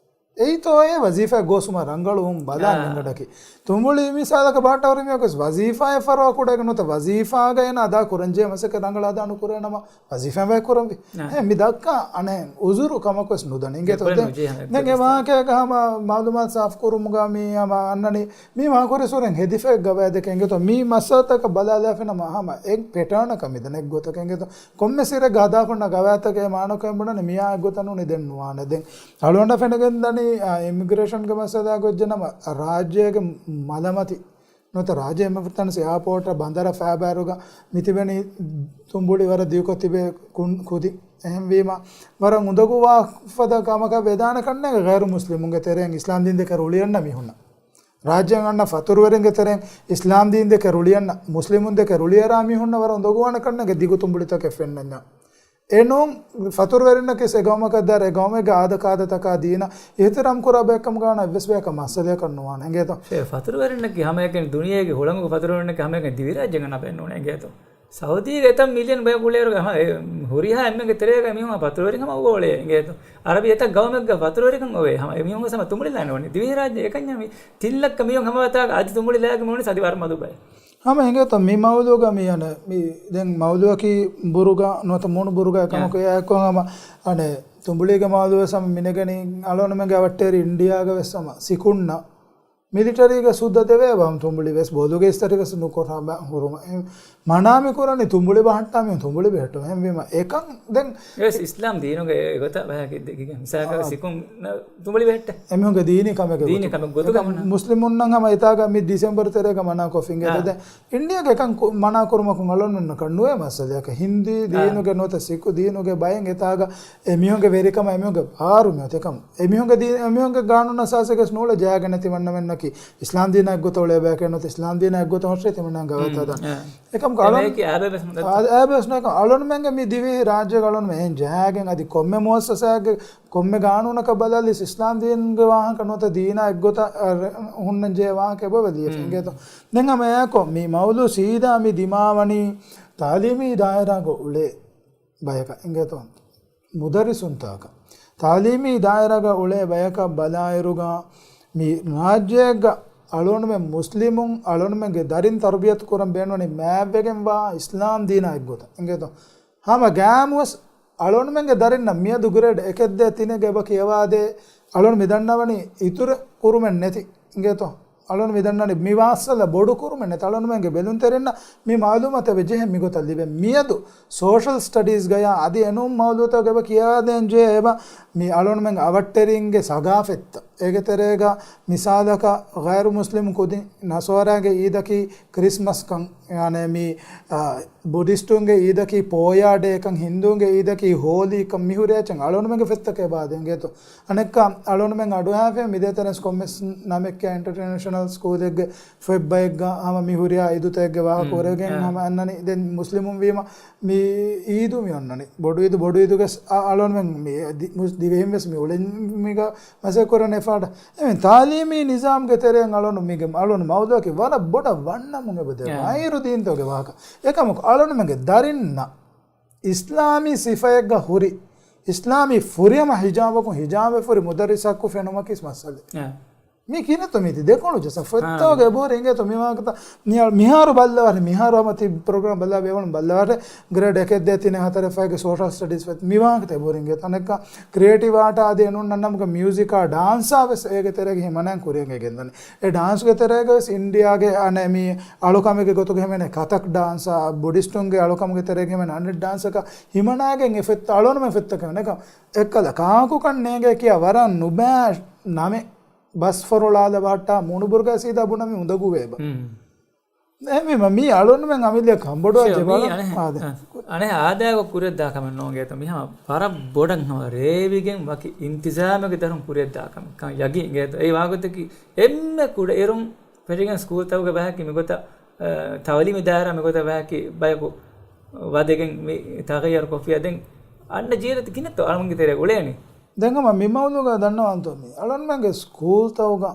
އެއީތޯ އެ ވަޒީފާއަށް ގޯސްވުމަށް ރަނގަޅުވުން ބަލާ އާ. ނިންގަޑަކީ. ތުނބުޅި މިސާލަކަށް ބާއްޓަވަރު މިއަކުސް ވަޒީފާއަށް ފަރުވާ ކުޑައިގެ ނުތަ ވަޒީފާގަ އޭނާ އަދާ ކުރަންޖެހޭ މަސައްކަތް ރަނގަޅަށް އަދާ ނުކުރޭ ނަމަ ވަޒީފާއިން ވަކިކުރަންވީ. އާ. އެ މި ދައްކާ އަނެއް އުޒުރު ކަމަކުވެސް ނުދަނީ. އިނގޭތޯ ދެން އެއް ވާހަކައަކަށް ހަމަ މަޢުލޫމާތު ސާފުކުރުމުގަ މި ހަމަ އަންނަނީ މި ވާކުރި ސޫރަތް ހެދިފައި ގަވާއިދަކަށް އިނގޭތޯ މި މައްސަލަތަކަށް ބަލާލާފިނަމަ ހަމަ އެއް ޕެޓާނަކަށް މިދަނީ އެއްގޮތަކަށް އިނގޭތޯ. ކޮންމެސް އިރެއްގަ ހަދާފަންނަ ގަވާއިދަކަށް މާނަކަށް އެނބުނަނީ މިއާ އެއްގޮތަށް ނޫނީ ދެން ނުވާނެ. ދެން އަޅުގަނޑަށް ފެނިގެންދަނީ، އާ، އިމިގްރޭޝަންގެ މައްސަލަ ގޮތްޖެ ނަމަ ރާއްޖޭގެ މަލަމަތި ނުވަތަ ރާއްޖޭ އެންމެ ފުރަތަމަ އެއާޕޯޓަށް ބަނދަރަށް ފައިބާރުގަ މިތިބެނީ ތުނބުޅި ވަރަށް ދިގުކޮށް ތިބޭ ކުން-، ކުދި. އެހެންވީމަ، ވަރަށް އުނދަގޫވާ ފަދަ ކަމަކަށް ވެދާނެ ކަންނޭނގެ ޣައިރު މުސްލިމުންގެ ތެރެއިން އިސްލާމްދީން ދެކެ ރުޅިއަންނަ މީހުންނަށް. ރާއްޖޭން އަންނަ ފަތުރުވެރިންގެ ތެރެއިން އިސްލާމްދީން ދެކެ ރުޅިއަންނަ، މުސްލިމުން ދެކެ ރުޅިއަރާ މީހުންނަށް ވަރަށް އުނދަގޫވާނެ ކަންނޭނގެ ދިގު ތުނބުޅިތަކެއް ފެންނަންޏާ. އެނޫން، ފަތުރުވެރިންނަކީ އެ ގައުމަކަށް ދާއިރު އެ ގައުމެއްގެ އާދަކާދަތަކާ ދީނަށް އިޙްތިރާމް ކުރާ ބައެއްކަމުގަ އަންނަ އެއްވެސް ބަޔަކަށް މައްސަލަޔަކަށް ނުވާނެ. އިނގޭތޯ؟ ޝޭ، ފަތުރުވެރިންނަކީ ހަމައެކަނި ދުނިޔޭގެ ހުޅަނގުގެ ފަތުރުވެރިންނަކީ ހަމައެކަނި ދިވެހިރާއްޖޭގަ ނަބެއް ނޫނޭ. އިނގޭތޯ؟ ސައުދީގެ އެތައް މިލިއަން ބަޔަކު އުޅޭއިރު ހަމަ އެ ހުރިހާ އެންމެންގެ ތެރޭގަ މީހުން ހަމަ ފަތުރުވެރިކަމަށް އުޅޭ. އިނގޭތޯ؟ އަރަބި އެތައް ގައުމެއްގަ ފަތުރުވެރިކަން އޮވޭ. ހަމަ އެ މީހުން ހަމަ ތުނބުޅިލާނެ ވަނީ. ދިވެހިރާއްޖެ އެކަންޏާ މި ތިން ލައްކަ މީހުން ހަމަވަތާގަ އަދި ތުނބުޅިލާގެ މިވަނީ ސަދި ވަރަށް މަދު ބައެއް. ހަމަ އިނގޭތޯ މި މައުލޫގަ މި އަނެ މި ދެން މައުލޫއަކީ ބުރުގަ ނުވަތަ މޫނު ބުރުގަ އެކަމަކު އެއާއެކު ހަމަ އަނެ ތުނބުޅީގެ މައުލޫވެސް ހަމަ މިނެގެނީ އަޅުގަނޑުމެންގެ އަވަށްޓެރި އިންޑިއާގަ ވެސް ހަމަ ސިކުންނަށް މިލިޓަރީގެ ސުއްދަ ދެވޭ ވަމް ތުނބުޅި ވެސް ބޮލުގެ އިސްތަށި ވެސް ނުކުރާ ބަ-، ހުރުމަށް. މަނާ މި ކުރަނީ ތުނބުޅި ބަހައްޓާ މީ ތުނބުޅި ބެހެއްޓުމަށް. އެހެންވީމަ އެކަން ދެން އެވެސް އިސްލާމް ދީނުގެ އެގޮތަށް ބަޔަކީ ދެ-، ގިގެން މިސާލަކަށް އާ. ސިކުން ތުނބުޅި ބެހެއްޓެ. އެމީހުންގެ ދީނީ ކަމެއްގެ ދީނީ ގޮތުގަ. ކަމެއް ގޮތުގަ އެކަމް މަނާ. މުސްލިމުންނަށް ހަމަ އެތާގަ މި ޑިސެމްބަރު ތެރޭގަ މަނާ ކޮށްފިނގޭ. އާ. ދެ-، އިންޑިއާގެ އެކަން ކު-، މަނާ ކުރުމަކުން އަޅުގަނޑުމެންނަކަށް ނުވޭ މައްސަލަޔަކަށް. ހިންދީ އާ. ދީނުގެ ނުވަތަ ސިކު ދީނުގެ ބައެއް އެތާގަ އެމީހުންގެ ވެރިކަމަށް އެމީހުންގެ ބާރު މިއޮތީ ކަމަށް. އެމީހުންގެ ދީ-، އެމީހުންގެ ގާނޫނު އަސާސެއްގެ ނޫޅެ ޖައިގަނެ ތިމަންނަމެންނަކީ އިސްލާމް ދީނާ އެއްގޮތަށް އުޅޭ ބަޔަކެއް ނުވަތަ އިސްލާމް ދީނާ އެއްގޮތަށް ހުށަހެޅި ތިމަންނަމެން ގަވާއިދު ހަދާ. އެކަމަކު އަޅުން އެމީހަކީ އާބެ ބެސް މުދަ- އާ، އާބެ ބެސް ނުވޭ. އަޅުންމެންގެ މި ދިވެހި ރާއްޖޭގަ އަޅުންމެން އެހެން ޖަހާގެން އަދި ކޮންމެ މުއައްސަސާއެއްގެ ކޮންމެ ގާނޫނަކަށް ބަލާލިސް އިސްލާމް ދީންގެ ވާހަކަ ނުވަތަ ދީނާ އެއްގޮތަށް، އަ، ރެ-، ހުންނަން ޖެހޭ ވާހަކަ އެބަ ލިޔެފި އިނގޭތޯ. ދެން ހަމަ އެއާއެކު މި މައުލޫ ސީދާ މި ދިމާވަނީ ތާލީމީ ދާއިރާގަ އުޅޭ ބަޔަކަށް އިނގޭތޯ. މުދައްރިސުންތަކަށް. ތާލީމީ ދާއިރާގަ އުޅޭ ބަޔަކަށް ބަލާއިރުގަ މި ރާއްޖޭގަ އަޅުގަނޑުމެން މުސްލިމުން އަޅުގަނޑުމެންގެ ދަރިން ތަރުބިޔަތު ކުރަން ބޭނުންވަނީ މާތްވެގެންވާ އިސްލާމް ދީނާ އެއްގޮތަށް އިނގޭތޯ. ހަމަ ގާމުވެސް އަޅުންމެންގެ ދަރިންނަށް މިއަދު ގްރޭޑް އެކެއް ދޭއް ތިނެއްގަ އެބަ ކިޔަވާދޭ އަޅުން މި ދަންނަވަނީ އިތުރު ކުރުމެއް ނެތި އިނގޭތޯ. އަޅުން މި ދަންނަވަނީ މި މައްސަލަ ބޮޑު ކުރުމެއް ނެތި. އަޅުންމެންގެ ބެލުންތެރިންނަށް މި މައުލޫމާތު އެބަ ޖެހެން މިގޮތަށް ލިބެން. މިއަދު ސޯޝަލް ސްޓަޑީޒްގަޔާ އަދި އެނޫން މައުލޫތަކުގަ އެބަ ކިޔަވާދޭން ޖެހޭ އެބަ މި އަޅުންމެންގެ އަވަށްޓެރިންގެ ސަގާފަތްތައް. އޭގެ ތެރޭގަ މިސާލަކަށް ޣައިރު މުސްލިމް ކުދިން ނަސޯރާގެ އީދަކީ ކްރިސްމަސްކަން، ޔާނީ މި، އާ، ބުޑިސްޓުންގެ އީދަކީ ޕޯޔާ ޑޭކަން، ހިންދޫންގެ އީދަކީ ހޯލީކަން، މި ހުރިހާ އެއްޗެއް އަޅުންމެންގެ ފޮތްތަކަށް އެބަ އާދޭ އިނގޭތޯ. އަނެއްކާ އަޅުންމެން އަޑުއަހާފައި މިދޭތެރެންސް ކޮންމެސް ނަމެއްގެ އިންޓަރނޭޝަނަލް ސްކޫލެއްގެ ފޮތްބައެއްގަ ހަމަ މި ހުރިހާ އީދުތަކެއްގެ ވާހަކަ އާ، ކުރެގެން އާ. ހަމަ އަންނަނީ. ދެން މުސްލިމުން ވީމަ މި އީދު މި އޮންނަނީ. ބޮޑު އީދު، ބޮޑު އީދުގެ ސް-، އަ-، އަޅުންމެން މި ދި-، މުސް-، ދިވެހިން ވެސް މި އުޅެނީ މީގަ މަސައްކަތް ކުރަން އެފާޑަ. އެމެން ތާލީމީ ނިޒާމްގެ ތެރެއިން އަޅުން މީގެ އަޅުން މައުލޫއަކީ ވަރަށް ބޮޑަށް ވަންނަމުން އެބަދޭ. އެ. ޣައިރު ދީންތަކުގެ ވާހަކަ. އެކަމަކު އަޅުންމެންގެ ދަރިންނަށް އިސްލާމީ ސިފައެއްގަ ހުރި، އިސްލާމީ ފުރިހަމަ ހިޖާބަކުން ހިޖާބެ ފުރި މުދައްރިސަކު ފެނުމަކީ މައްސަލަ. އެ. މީ ކިހިނެއްތޯ މީތި ދެކޮޅު ޖަސަ ފޮތްތަކުގަ އާ. އެބަހުރި އިނގޭތޯ މި ވާހަކަތައް. މިހާ-، މިހާރު ބައްލަވާށޭ، މިހާރު ހަމަ ތި ޕްރޮގްރާމް ބައްލަވާ ބޭވަނު ބައްލަވާށޭ. ގްރޭޑް އެކެއް ދޭއް ތިނެއް ހަތަރެއް ފަހެއްގެ ސޯޝަލް ސްޓަޑީސް ފޮތް މި ވާހަކަތައް އެބަހުރި އިނގޭތޯ. އަނެއްކާ ކްރިއޭޓިވް އާޓާ އަދި އެނޫން ނަންނަމުގެ މިއުޒިކާ ޑާންސާ ވެސް އޭގެ ތެރޭގަ ހިމަނާން ކުރިއަށް ގެންދަނީ. އެ ޑާންސްގެ ތެރޭގަ ވެސް އިންޑިއާގެ އަނެއް މި އަޅުކަމެއްގެ ގޮތުގަ ހިމެނޭ ކަތަކް ޑާންސާ، ބުޑިސްޓުންގެ އަޅުކަމުގެ ތެރޭގަ ހިމެނޭ އަނެއް ޑާންސަކަށް ހިމަނާގެން އެ ފޮތްތައް އަޅުގަނޑުމެން ފޮތްތަކެއް ނެކަ އެއްކަލަ ކާކުކަން ނޭނގޭ ކިޔާ ވަރަށް ނުބައި ނަމެއް ބަސް ފޮރޮޅާލަ ބަހައްޓާ މޫނުބުރުގަ ސީދާ ބުނަމި އުނދަގޫވޭ އެބަ. ހުން. އެހެންވީމަ މީ އަޅުންމެން އަމިއްލަ ކަނބޮޑުވާ ޝިޔަ، މީ ޖެބާލަ އަނެއް، އާދެ. އަނެއް އާދައިގަ ކުރިއަށްދާ ކަމެއް ނޫން އިނގޭތޯ. މިހާ ވަރަށް ބޮޑަށް ހަމަ ރޭވިގެން ވަކި އިންތިޒާމެއްގެ ދަރުން ކުރިއަށްދާ ކަމެއް ކަން ޔަގީން އިނގޭތޯ. އެއީ ވާގޮތަކީ އެންމެ ކުޑައިރުން ފެށިގެން ސްކޫލްތަކުގެ ބަހަކީ މިގޮތަށް، އަ، ތައުލީމީ ދާއިރާ މިގޮތަށް ބަހަކީ ބަޔަކު ވަދެގެން މި ތަޣައްޔަރު ކޮށްފިއްޔާ ދެން އަންނަ ޖީލަތައް ކިހިނެއްތޯ އަޅުންގެ ތެރޭގަ އުޅޭނީ؟ ދެން ހަމަ މި މައުލޫގަ ދަންނަވަންތޯ މި އަޅުންމެންގެ ސްކޫލްތަކުގަ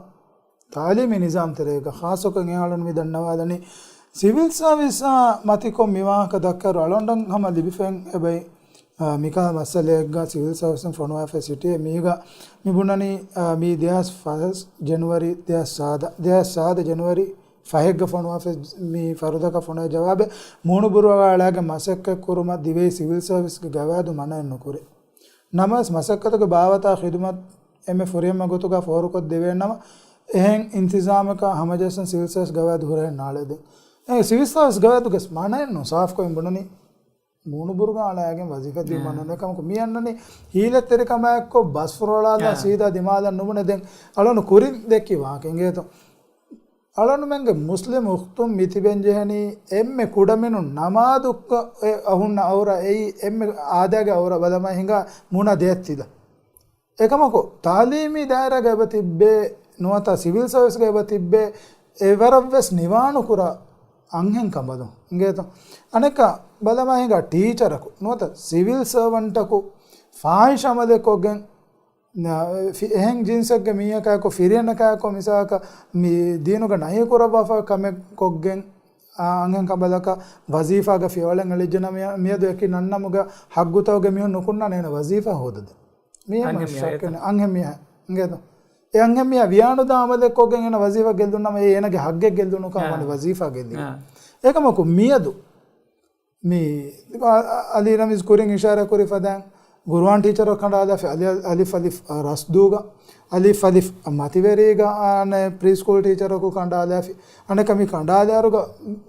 ތާލީމީ ނިޒާމް ތެރޭގަ ޚާއްޞަކޮށް އަޅުން މި ދަންނަވާލަނީ ސިވިލް ސާވިސްއާ މަތިކޮށް މި ވާހަކަ ދައްކާއިރު އަޅުގަނޑަށް ހަމަ ލިބިފައި އެބައި، އާ، މިކަހަލަ މައްސަލައެއްގަ ސިވިލް ސާވިސްއިން ފޮނުވާފައި ސިޓީ މީގަ މި ބުނަނީ، އާ، މީ ދެހާސް ފަސް ޖެނުއަރީ ދެހާސް ސާދަ، ދެހާސް ސާދަ ޖެނުއަރީ ފަހެއްގަ ފޮނުވާފައި މި ފަރުދަކަށް ފޮނުވާ ޖަވާބެއް މޫނުބުރުވާލާގެ މަސައްކަތް ކުރުމަށް ދިވެހި ސިވިލް ސާވިސްގެ ގަވާއިދު މަނައެއް ނުކުރޭ. ނަމަވެސް، މަސައްކަތުގެ ބާވަތާ ޚިދުމަތް އެންމެ ފުރިހަމަ ގޮތުގަ ފޯރުކޮށް ދެވޭނަމަ، އެހެން އިންތިޒާމަކަށް ހަމަޖައްސަން ސިވިލް ސާވިސް ގަވާއިދު ހުރަހެއް ނާޅެދެން. އެ ސިވިލް ސާވިސް ގަވާއިދުގެ މާނައެއް ނޫން، ސާފްކޮށް ބުނަނީ މޫނުބުރުގަ އަޅާގެން ވަޒީފާ ދިނުމަށް ނޫން. އެކަމަކު މި އަންނަނީ ހީލަތްތެރިކަމާއެއްކޮށް ބަސްފުރޮޅާލާ ސީދާ ދިމާލަށް ނުބުނެ. ދެން އަޅުން ކުރިން ދެއްކި ވާހަކަ އިނގޭތޯ. އަޅަނުމެންގެ މުސްލިމް އުޚްތުން މި ތިބެން ޖެހެނީ އެންމެ ކުޑަމިނުން ނަމާދު އަހުންނަ އައުރަ އެއީ އެންމެ އާދައިގެ އައުރަ ބަލަމާ ހިނގާ މޫނާ ދޭތްތިލަ. އެކަމަކު ތާލީމީ ދާއިރާގަ އެބަ ތިއްބޭ ނުވަތަ ސިވިލް ސަރވިސްގަ އެބަ ތިއްބޭ އެވަރަށްވެސް ނިވާނުކުރާ އަންހެން ކަނބަލުން އިނގޭތޯ. އަނެއްކާ ބަލަމާ ހިނގާ ޓީޗަރަކު ނުވަތަ ސިވިލް ސަރވަންޓަކު ފާހިޝް އަމަލެއް ކޮށްގެން ނަ-، ފި-، އެހެން ޖިންސެއްގެ މީހަކާއެކު ފިރިހެނަކާއެކު މިސާލަކަށް މި ދީނުގަ ނަހީ ކުރައްވާފަ ކަމެއް ކޮށްގެން، އާ، އަންހެން ކަނބަލަކަށް ވަޒީފާގަ ފިޔަވަޅެއް އެޅިއްޖެނަމަ މިއަދު އެކި ނަންނަމުގަ ހައްގުތަކުގެ މީހުން ނުކުންނާނެ އޭނަ ވަޒީފާ ހޯދަދޭ. މީ އެއް އަންހެން މީހާ ޝައްކެއް ނެ-، އަންހެން މީހާ އިނގޭތޯ. އެ އަންހެން މީހާ ވިޔާނުދާ އަމަލެއް ކޮށްގެން އޭނަ ވަޒީފާ ގެއްލުންނަމަ އޭނަގެ ހައްގެއް ގެއްލުނުކަން ވަނީ ވަޒީފާ ގެއްލި. އާ. އެކަމަކު މިއަދު މި އަ-، އަ-، އަލީ ރަމީޒް ކުރިން އިޝާރާ ކުރި ފަދައިން ގުރުއާން ޓީޗަރަކު ކަނޑާލާފި އަލި-، އަލިފް އަލިފް ރަސްދޫގަ، އަލިފް އަލިފް މަތިވެރީގަ، އާނެ ޕްރީ ސްކޫލް ޓީޗަރަކު ކަނޑާލާފި. އަނެކަ މި ކަނޑާލާއިރުގަ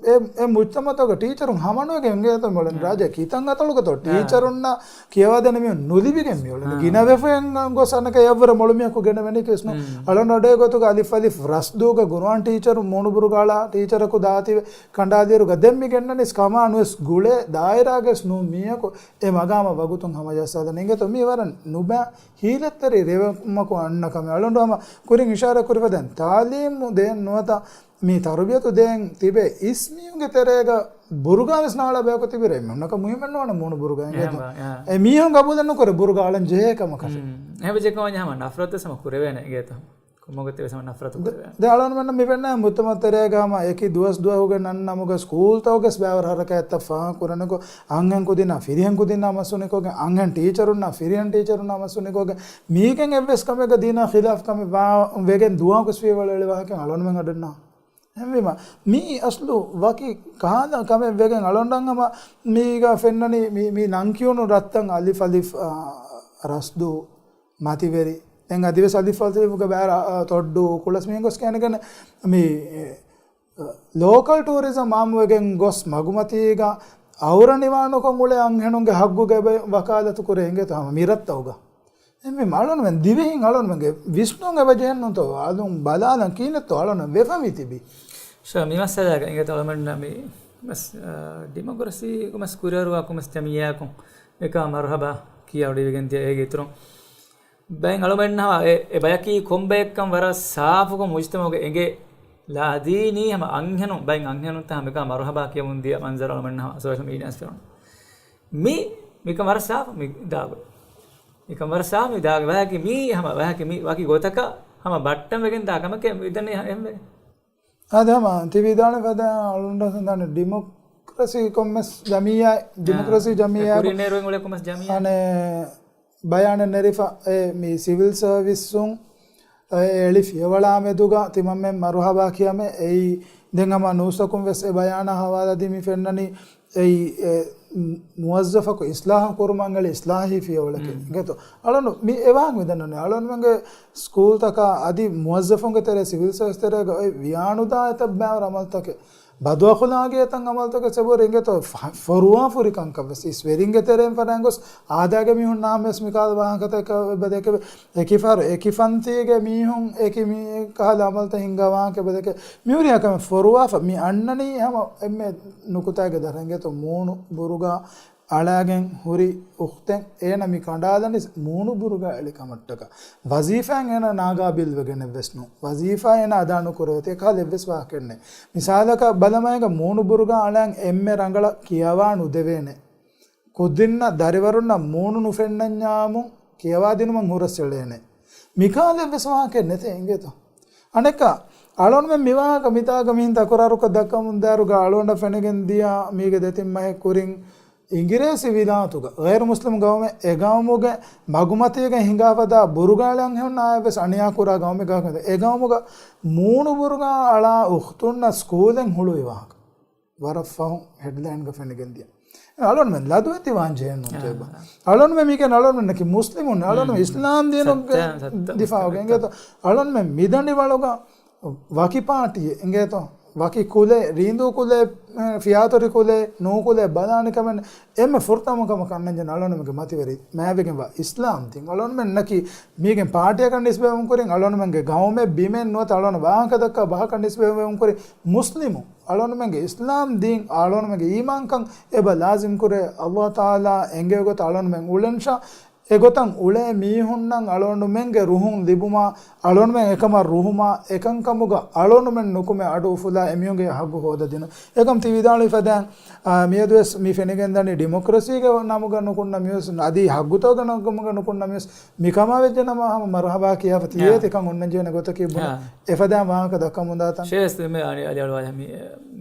އެ، އެ މުޖްތަމައުގަ ޓީޗަރުން ހަމަނުވެގެން އިނގޭތޯ މިއުޅެނީ. ރާއްޖެ ކިތަން އަތޮޅުގަތޯ ޓީޗަރުންނަށް ކިޔަވާދޭނެ މީހުން ނުލިބިގެން މިއުޅެނީ. ގިނަވެފައިން ގޮސް އަނެކަ އެއަށްވުރެ މޮޅު މީހަކު ގެނެވެނީކީސް ނޫން. އަޅަން އަޑޭ ގޮތުގަ އަލިފް އަލިފް ރަސްދޫގަ ގުރުއާން ޓީޗަރު މޫނުބުރުގަ އަޅާ ޓީޗަރަކު ދާތީވެ ކަނޑާލިއިރުގަ ދެން މި ގެންނަނީސް ކަމާ ނުވެސް ގުޅޭ ދާއިރާގަސް ނޫން މީހަކު އެ މަގާމަށް ވަގުތުން ހަމަޖައްސާލަން. އިނގޭތޯ މީ ވަރަށް ނުބައި ހީލަތްތެރި ރޭވުމަކު އަންނަ ކަމެއް. އަޅުގަނޑު ހަމަ ކުރިން އިޝާރާ ކުރި ފަދައިން ތާލީމު ދޭން ނުވަތަ މި ތަރުބިޔަތު ދޭން ތިބޭ އިސް މީހުންގެ ތެރޭގަ ބުރުގާ ވެސް ނާޅާ ބަޔަކު ތިބި ރޭ މީހުންނަކަށް މުހިއްމެއް ނުވާނެ މޫނު ބުރުގާ އިނގޭތޯ. އެ މީހުން ގަބޫލެއް ނުކުރޭ ބުރުގާ އަޅަން ޖެހޭ ކަމަކަށެއް. އެހެން ވެއްޖެކަމަށް ހަމަ ނަފްރަތު ވެސް ހަމަ ކުރެވޭނެ އިނގޭތޯ. ކޮންމެ ގޮތެއް ވެސް ހަމަ ނަފްރަތު ކުރެވޭނެ. ދެ އަޅަންމެންނަށް މި ފެންނަ މުޖްތަމައު ތެރޭގަ ހަމަ އެކި ދުވަސް ދުވަހުގެ ނަންނަމުގަ ސްކޫލްތަކުގެސް ބައިވަރު ހަރަކާތްތައް ފާހަގަ ކުރަނިކޮށް، އަންހެން ކުދިންނާ ފިރިހެން ކުދިންނާ މަސްވުނިކޮށްގެން، އަންހެން ޓީޗަރުންނާ ފިރިހެން ޓީޗަރުންނާ މަސްވުނިކޮށްގެން، މީގެން އެއްވެސް ކަމެއްގަ ދީނާ ޚިލާފް ކަމެއް ވާ ވެގެން ދުވަހަކުސް ފިޔަވަޅު އެޅި ވާހަކަ އަޅަންމެން އަޑެއްނާ. އެހެންވީމަ، މީ އަސްލު ވަކި ކާލަ ކަމެއް ވެގެން އަޅަންޑަން ހަމަ މީގަ ފެންނަނީ މި، މި ނަން ކިޔުނު ރަށްތައް އަލިފް އަލިފް، އާ، ރަސްދޫ، މަތިވެރި. ދެން އަދިވެސް އަލިފް އަލިފްގެ ބައި އަ، ތޮއްޑޫ ކުޅަސް މީހުން ގޮސް ކެނޑިގެން މި، އެ، ލޯކަލް ޓޫރިޒަމް އާއްމުވެގެން ގޮސް މަގުމަތީގަ އައުރަ ނިވާނުކޮށް އުޅޭ އަންހެނުންގެ ހައްގުގެ ވަކާލަތު ކުރޭ އިނގޭތޯ ހަމަ މި ރަށްތައުގަ. އެހެންވީމަ އަޅުންމެން ދިވެހިން އަޅުންމެންގެ ވިސްނުން އެބަ ޖެހެންނުތޯ އަލުން ބަލާލަން ކީނެއްތޯ އަޅުން ވެފަ މި ތިބީ. ޝޯ މި މައްސަލާގަ އިނގޭތޯ އަޅުމެންނަށް މި މަސް-، އާ، ޑިމޮކްރަސީ މަސް ކުރިއަރުވާ ކޮމެސް ޖަމިއްޔާއަކުން އެކާ މަރުހަބާ ކިޔާ އުޅިވެގެން ދިޔަ އޭގެ އިތުރުން ބައެއް އަޅުމެންނަށް އެ، އެ ބަޔަކީ ކޮންބަޔެއްކަން ވަރަށް ސާފުކޮށް މުޖްތަމައުގެ އެނގޭ ލާދީނީ ހަމަ އަންހެނުން، ބައެއް އަންހެނުންތައް ހަމަ އެކާ މަރުހަބާ ކިޔަމުން ދިޔަ މަންޒަރު އަޅުމެންނަށް ހަމަ ސޯޝަލް މީޑިއާ ފެނުނު. މި، މިކަން ވަރަށް ސާފު މި ދާގޮތް. މިކަން ވަރަށް ސާފު މި ދާގޮތް. ވަހަކި މީ ހަމަ، ވަހަކި މި ވަކި ގޮތަކަށް ހަމަ ބައްޓަން ވެގެން ދާ ކަމެކޭ މި ދަނީ އެހެންވެ. އާދެ ހަމަ ތި ވިދާޅުވި ފަދަ އަޅުގަނޑަށް ދާނެ ޑިމޮކްރަސީ ކޮންމެސް ޖަމިއްޔާ، އާ، ޑިމޮކްރަސީ ޖަމިއްޔާ ކުރިން ނޭރުވެގެން އުޅޭ ކޮންމެސް ޖަމިއްޔާ. އަނެ ބަޔާނެއް ނެރިފަ އެ މި ސިވިލް ސަރވިސްއުން އެ އެޅި ފިޔަވަޅާ މެދުގަ ތިމަންމެން މަރުހަބާ ކިޔަމެ އެއީ ދެން ހަމަ ނޫސްތަކުން ވެސް އެ ބަޔާނާ ހަވާލާދީ މި ފެންނަނީ އެއީ، އެ، މުވައްޒަފަކު އިސްލާހު ކުރުމަށް އެޅި އިސްލާހީ ފިޔަވަޅެކޭ. އިނގޭތޯ؟ އަޅަނު މި އެވާހަކަ މިދަންނަނީ. އަޅަނުމެންގެ ސްކޫލްތަކާ އަދި މުވައްޒަފުންގެ ތެރޭ ސިވިލް ސަރވިސް ތެރޭގަ އޮތް ވިޔާނުދާ އެތައް ބައިވަރު އަމަލުތަކެއް، ބަދުއަޚުލާގީ އެތައް އަމަލުތަކެއް ސެބޯރި އިނގޭތޯ ފަ-، ފޮރުވާފުރި ކަންކަން ވެސް އިސް ވެރިންގެ ތެރެއިން ފަރާން ގޮސް އާދައިގެ މީހުންނާ ވެސް މިކާލަ ވާހަކަތަކަށް އެބަ ދެކެވޭ. އެކި ފަހަރު އެކި ފަންތީގެ މީހުން އެކި މި ކަހަލަ އަމަލުތައް ހިންގާ ވާހަކަ އެބަ ދެކެ. މިހުރިހާ ކަމެއް ފޮރުވާފަ މި އަންނަނީ ހަމަ އެންމެ ނުކުތާގެ ދަށް އިނގޭތޯ މޫނު ބުރުގާ އަޅާގެން ހުރި އުޚްތެއް އޭނަ މި ކަނޑާލަނީ މޫނު ބުރުގާ އެޅި ކަމަށްޓަކާ. ވަޒީފާއިން އޭނަ ނާގާބިލް ވެގެނެއް ވެސް ނޫން. ވަޒީފާ އޭނަ އަދާ ނުކުރެވޭތީ އެކަހަލަ އެއްވެސް ވާހަކައެއް ނެތް. މިސާލަކަށް ބަލަމާއިގަ މޫނު ބުރުގާ އަޅާން އެންމެ ރަނގަޅަށް ކިޔަވާ ނުދެވޭނެ. ކުދިންނަށް ދަރިވަރުންނަށް މޫނު ނުފެންނަންޏާމުން ކިޔަވާދިނުމަށް ހުރަސްއެޅޭނެ. މިކާލެއްވެސް ވާހަކައެއް ނެތޭ އިނގޭތޯ. އަނެއްކާ، އަޅުންމެން މިވާހަކަ މިތާގަ މިހިން ތަކުރާރުކޮށް ދައްކަމުން ދާއިރުގަ އަޅުގަނޑަށް ފެނިގެން ދިޔަ މީގެ ދެތިން މަހެއް ކުރިން އިނގިރޭސި ވިލާތުގަ ޣައިރު މުސްލިމް ގައުމެއް އެ ގައުމުގެ މަގުމަތީގަ ހިނގާފަދަ ބުރުގާ އަޅާ އަންހެނުންނާއެއްވެސް އަނިޔާ ކުރާ ގައުމެއް ގާކަން އެ ގައުމުގަ މޫނު ބުރުގާ އަޅާ އުޚްތުންނަށް ސްކޫލެއް ހުޅުވި ވާހަކަ. ވަރަށް ފަހުން ހެޑްލައިންގަ ފެނިގެން ދިޔަ. އަޅުންމެން ލަދުވެތި ވާން ޖެހެން ނޫންތޯ އެބަ؟ އަޅުންމެން މީގެ އަޅުންމެންނަކީ މުސްލިމުން. އަޅުންމެން އިސްލާމް ދީނުގެ ދިފާއުގެ އިނގޭތޯ. އަޅުންމެން މިދަނޑިވަޅުގަ ވަކި ޕާޓީއެއް އިނގޭތޯ. ވަކި ކުލެ، ރީނދޫ ކުލެ، އެ، ފިޔާތޮރި ކުލެ، ނޫކުލެ ބަލާނެ ކަމެއް ނެތް. އެންމެ ފުރަތަމަ ކަމަކަށް އަންނަންޖެ އަޅުގަނޑުމެންގެ މަތިވެރި މާތްވެގެންވާ އިސްލާމް ދީން. އަޅުގަނޑުމެންނަކީ މީގެން ޕާޓީއަކަށް ނިސްބަތްވުން ކުރިން، އަޅުގަނޑުމެންގެ ގައުމެއް ބިމެއް ނުވަތަ އަޅުގަނޑު ވާހަކަ ދައްކާ ބަހަކަށް ނިސްބަތްވެވުން ކުރި މުސްލިމު. އަޅުގަނޑުމެންގެ އިސްލާމް ދީން، އަޅުގަނޑުމެންގެ އީމާންކަން އެބަ ލާޒިމް ކުރޭ، އައްލާހު ތަޢާލާ އެނގޭ ގޮތަށް އަޅުގަނޑުމެން އުޅެންޝާ. އެގޮތަށް އުޅޭ މީހުންނަށް އަޅުގަނޑުމެންގެ ރުހުން ލިބުމާ، އަޅުގަނޑުމެން އެކަމަށް ރުހުމާ، އެކަންކަމުގަ އަޅުގަނޑުމެން ނުކުމެ އަޑު އުފުލާ އެމީހުންގެ ހައްގު ހޯދަދިނުން. އެކަމް ތި ވިދާޅުވި ފަދައިން، އާ، މިއަދުވެސް މި ފެނިގެންދަނީ ޑިމޮކްރަސީގެ ނަމުގަ ނުކުންނަ މިވެސް، އަދި ހައްގުތަކުގެ ނަމުގަ ނުކުންނަ މިވެސް، މިކަމާ ވެއްޖެ ނަމަ ހަމަ މަރުހަބާ ކިޔާފަ ތިޔޭ ތިކަން އޮންނަންޖެހޭނެ ގޮތަކީ ބުނެ. އެފަދައިން ވާހަކަ ދައްކަމުންދާތަން. ޝޭސް މި އަނި އަލި އަޅުވާލި މި، އެ،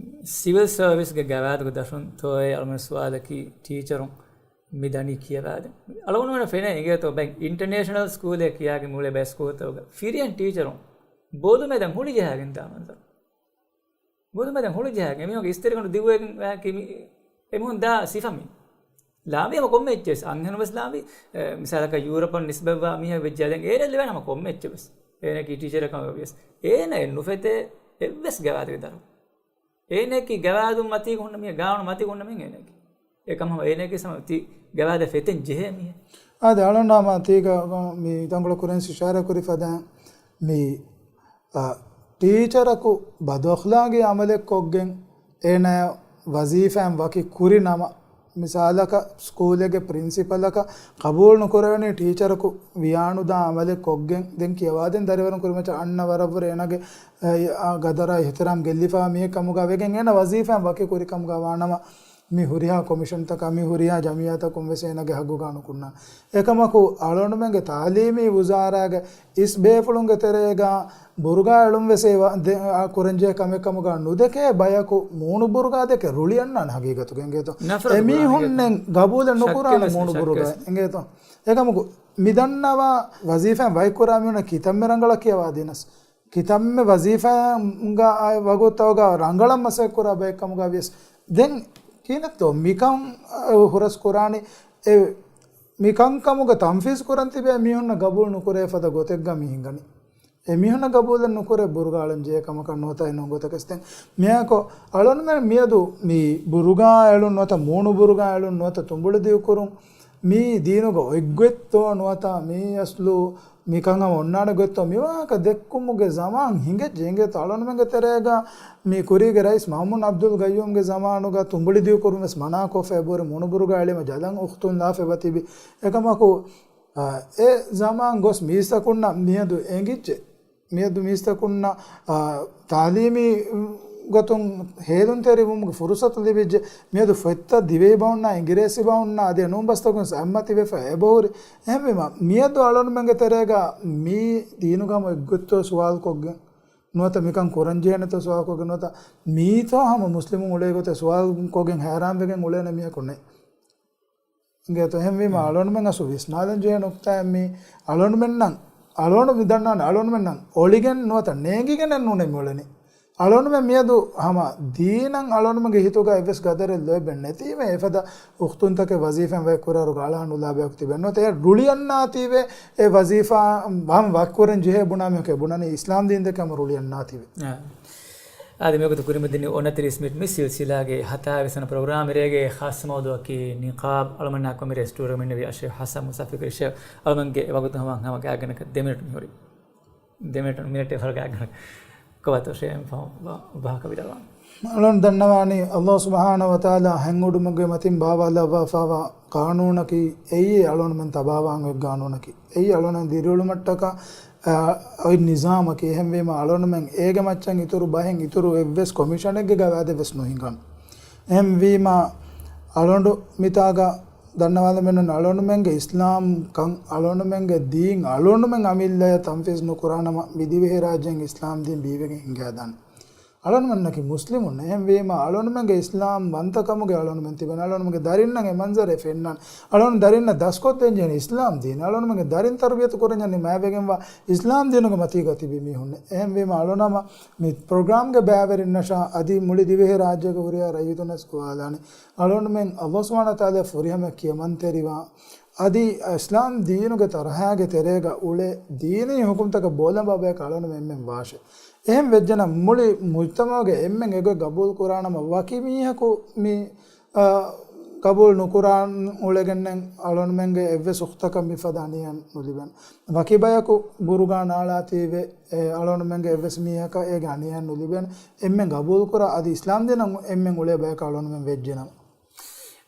ސިވިލް ސަރވިސްގެ ގަވާއިދުގެ ދަށުން ތޯއޭ އަޅުމެން ސުވާލަކީ ޓީޗަރުން މި ދަނީ ކިޔަވާދެން. އަޅުގަނޑުމެން ފެނޭ އިނގޭތޯ ބައެއް އިންޓަނޭޝަނަލް ސްކޫލެއް ކިޔާގެން މިއުޅޭ ބައެއް ސްކޫލްތަކުގަ ފިރިހެން ޓީޗަރުން ބޮލުމެ ދެން ހުޅި ޖަހާގެން ދާ މަންޒަރު. ބޮލުމެ ދެން ހުޅި ޖަހާގެން އެމީހުންގެ އިސްތިރިގަނޑު ދިގުވެގެން ވާކި މި އެމީހުން ދާ ސިފަ މި. ލާނބީ ހަމަ ކޮންމެ އެއްޗެއް ވެސް އަންހެނުން ވެސް ލާނބީ، އެ، މިސާލަކަށް ޔޫރަޕަށް ނިސްބަތްވާ މީހެއް ވެއްޖެ ދެން އޭނަ ލިބޭނެ ހަމަ ކޮންމެ އެއްޗެއް ވެސް. އޭނައަކީ ޓީޗަރެއް ކަމަށް ވިޔަސް އޭނައެއް ނުފެތޭ އެއްވެސް ގަވާއިދުގެ ދަށުން. އޭނައަކީ ގަވާއިދު މަތީގަ ހުންނަ މީހެއް، ގާނޫނު މަތީގަ ހުންނަ މީހެއް އޭނައަކީ. އެކަމް ހަމަ އޭނައަކީ ސަމަ ތި ގަވާއިދަށް ފެތެން ޖެހޭ މީހެއް. އާދެ، އަޅުންނާމަ ތީގަ މި ތަންކޮޅު ކުރިން އިޝާރާތް ކުރި ފަދައިން މި، އަ، ޓީޗަރަކު ބަދުއަޚްލާގީ އަމަލެއް ކޮށްގެން އޭނާ ވަޒީފާއިން ވަކި ކުރި ނަމަ، މިސާލަކަށް ސްކޫލެއްގެ ޕްރިންސިޕަލަކަށް ޤަބޫލު ނުކުރެވެނީ ޓީޗަރަކު ވިޔާނުދާ އަމަލެއް ކޮށްގެން ދެން ކިޔަވާދޭން ދަރިވަރުން ކުރިމައްޗަށް އަންނަ ވަރަށްވުރެ އޭނާގެ، އެ، އާ، ގަދަރާ އިޙްތިރާމް ގެއްލިފާ މީހެއް ކަމުގަ ވެގެން އޭނާ ވަޒީފާއިން ވަކި ކުރި ކަމުގަ ވާނަމަ، މި ހުރިހާ ކޮމިޝަންތަކާ، މި ހުރިހާ ޖަމިއްޔާތަކުން ވެސް އޭނާގެ ހައްގުގަ ނުކުންނާނެ. އެކަމަކު، އަޅުގަނޑުމެންގެ ތާލީމީ ވުޒާރާގެ އިސް ބޭފުޅުންގެ ތެރޭގަ ބުރުގާ އެޅުން ވެސް އެ ވަ-، ދެ-، އާ، ކުރަންޖެހޭ ކަމެއް ކަމުގަ ނުދެކޭ ބަޔަކު މޫނު ބުރުގާ ދެކެ ރުޅި އަންނާނެ ހަގީގަތުގަ އިނގޭތޯ. ނަފްރަތު އެމީހުންނެއް ގަބޫލެއް ނުކުރާނެ މޫނު ބުރުގާ އިނގޭތޯ. އެކަމަކު، މި ދަންނަވާ ވަޒީފާއިން ވަކިކުރާ މީހުންނަށް ކިތަންމެ ރަނގަޅަށް ކިޔަވާ ދިނަސް. ކިތަންމެ ވަޒީފާއިން ވަގުތުތަކުގަ ރަނގަޅަށް މަސައްކަތް ކުރާ ބައެއް ކަމުގަ ވިޔަސް ދެން ކިހިނެއްތޯ މިކަން ހުރަސް ކުރާނީ އެ މި ކަންކަމުގަ ތަންފީޒު ކުރަން ތިބޭ މީހުންނަށް ގަބޫލު ނުކުރޭ ފަދަ ގޮތެއްގަ މި ހިނގަނީ. އެ މީހުންނަށް ގަބޫލެއް ނުކުރޭ ބުރުގާ އަޅަން ޖެހޭ ކަމަކަށް ނުވަތަ އެ ނޫން ގޮތަކަސް ދެން. މިއާކޮށް އަޅުންމެން މިއަދު މި ބުރުގާ އެޅުން ނުވަތަ މޫނު ބުރުގާ އެޅުން ނުވަތަ ތުނބުޅި ދިގުކުރުން މީ ދީނުގަ އޮތްގޮތްތޯ ނުވަތަ މީ އަސްލު މިކަން ހަމަ އޮންނާނެ ގޮތްތޯ މިވާހަކަ ދެއްކުމުގެ ޒަމާން ހިނގައްޖެ އިނގޭތޯ އަޅުންމެންގެ ތެރޭގަ މި ކުރީގެ ރައީސް މައުމޫން އަބްދުލް ގައްޔޫމްގެ ޒަމާނުގަ ތުނބުޅި ދިގުކުރުން ވެސް މަނާކޮށްފަ އެބަހުރި މޫނުބުރުގާ އެޅީމަ ޖަލަށް އުޚްތުން ލާފަ އެބަތިބި. އެކަމަކު، އާ، އެ ޒަމާން ގޮސް މީސްތަކުންނަށް މިއަދު އެނގިއްޖެ. މިއަދު މީސްތަކުންނަށް، އާ، ތާލީމީ ގޮތުން ހޭލުންތެރިވުމުގެ ފުރުސަތު ލިބިއްޖެ. މިއަދު ފޮތްތައް ދިވެހި ބަހުންނާ އިނގިރޭސި ބަހުންނާ އަދި ނޫން ބަސްތަކުން ވެސް އަތްމަތިވެފަ އެބަހުރި. އެހެންވީމަ، މިއަދު އަޅުންމެންގެ ތެރޭގަ މީ ދީނުގަ ހަމަ އެއްގޮތްތޯ ސުވާލުކޮށްގެން ނުވަތަ މިކަން ކުރަންޖެހޭނެތޯ ސުވާލުކޮށްގެން ނުވަތަ މީތޯ ހަމަ މުސްލިމުން އުޅޭ ގޮތެއް ސުވާލުކޮށްގެން ހައިރާންވެގެން އުޅޭނެ މީހަކު ނެތް. އިނގޭތޯ އެހެންވީމަ އަޅުންމެން އަސްލު ވިސްނާލަން ޖެހޭ ނުކްތާއެއް މީ. އަޅުންމެންނަށް، އަޅުން މި ދަންނާނެ، އަޅުންމެންނަށް އޮޅިގެން ނުވަތަ ނޭނގިގެނެއް ނޫނޭ މި އުޅެނީ. އަޅުންމެން މިއަދު ހަމަ ދީނަށް އަޅުންމެންގެ ހިތުގަ އެއްވެސް ގަދަރެއް ލޯތްބެއް ނެތީމޭ އެފަދަ އުޚްތުންތަކެއް ވަޒީފާއިން ވަކިކުރާއިރު އަޅާނުލާ ބަޔަކު ތިބެން ނުވަތަ އެ ރުޅިއަންނާތީވެ އެ ވަޒީފާ ހަމަ ވަކިކުރަން ޖެހޭ ބުނާ މީހަކު އެ ބުނަނީ އިސްލާމް ދީން ދެކެ ހަމަ ރުޅިއަންނާތީވެ. އާ. އާދެ، މިވަގުތު ކުރިމަތިން އޮނަތިރީސް މިނިޓް މި ސިލްސިލާގެ ހަތާވީސް ވަނަ ޕްރޮގްރާމް ރޭގެ ޚާއްސަ މައުޟޫޢަކީ ނިޤާބް. އަޅުމެންނާ ކޮމިރޭ ސްޓޫޑިއޯގަ މިންނެވި އަޝްރަފް ޙަސަން މުސާފިރު ކުރެޝި. އަޅުމެންގެ ވަގުތު ހަމަ ހަމަ ގާތްގަނޑަކަށް ދެ މިނިޓް މިހުރި. ދެ މިނިޓް، މިނިޓެއް ފަހަރު ގާތްގަނޑަކަށް. ކޮބާތޯ ޝޭމް ފަހު ވާ-، ވާހަކަ ވިދާޅުވާން. އަޅުން ދަންނަވާނީ އައްލާހު ސުބްޙާނަހު ވަތަޢާލާ ހެން އުޑުމުގެ މަތިން ބާވާލައްވާފައިވާ ޤާނޫނަކީ އެއީ އަޅުންމެން ތަބާވާން އޮތް ޤާނޫނަކީ. އެއީ އަޅުން ދިރިއުޅުމަށް ޓަކާ، އާ، އޮތް ނިޒާމަކީ. އެހެންވީމަ އަޅުންމެން އޭގެ މައްޗަށް އިތުރު ބަހެއް އިތުރު އެއްވެސް ކޮމިޝަނެއްގެ ގަވާއިދެއް ވެސް ނުހިނގަން. އެހެންވީމަ އަޅުނޑު މިތާގަ ދަންނަވާލަމެންނަން އަޅުންމެންގެ އިސްލާމް ކަން އަޅުންމެންގެ ދީން އަޅުންމެން އަމިއްލަޔަށް ތަންފީޒް ނުކުރާނަމަ މި ދިވެހިރާއްޖޭން އިސްލާމް ދީން ބީވެގެން ހިނގައިދާނެ. އަޅުންމެންނަކީ މުސްލިމުން. އެހެންވީމަ އަޅުންމެންގެ އިސްލާމް ވަންތަކަމުގެ އަޅުންމެން ތިބެން. އަޅުންމެންގެ ދަރިންނަށް އެ މަންޒަރެއް ފެންނަން. އަޅުން ދަރިންނަށް ދަސްކޮށްދޭން ޖެހެނީ އިސްލާމް ދީން. އަޅުންމެންގެ ދަރިން ތަރުބިޔަތު ކުރަން ޖެހެނީ މާތްވެގެންވާ އިސްލާމް ދީނުގެ މަތީގަ ތިބި މީހުންނެއް. އެހެންވީމަ އަޅުނަމަ މި ޕްރޮގްރާމްގެ ބައިވެރިންނަށާ އަދި މުޅި ދިވެހި ރާއްޖޭގަ ހުރިހާ ރައްޔިތުންނަށް ގޮވާލާނެ. އަޅުންމެން އައްލާހު ސުބްޙާނަހު ވަތަޢާލާ ފުރިހަމަ ކިޔަމަންތެރިވާ އަދި އިސްލާމް ދީނުގެ ތަރަހާގެ ތެރޭގަ އުޅޭ ދީނީ ހުކުމްތަކަށް ބޯލަނބާ ބަޔަކަށް އަޅުގަނޑުމެން އެންމެން ވާށޭ. އެހެން ވެއްޖެނަމަ މުޅި މުޖްތަމަޢުގެ އެންމެން އެގޮތް ގަބޫލު ކުރާނަމަ، ވަކި މީހަކު މި، އާ، ގަބޫލު ނުކުރާން އުޅެގެންނެއް އަޅުގަނޑުމެންގެ އެއްވެސް އުޚްތަކަށް މިފަދަ އަނިޔާ ނުލިބޭނެ. ވަކި ބަޔަކު ގުރުގާ ނާޅާތީވެ، އެ އަޅުގަނޑުމެންގެ އެއްވެސް މީހަކަށް އޭގެ އަނިޔާ ނުލިބޭނެ. އެންމެން ގަބޫލު ކުރާ އަދި އިސްލާމް ދީނަށް އެންމެން އުޅޭ ބަޔަކަށް އަޅުގަނޑުމެން ވެއްޖެނަމަ.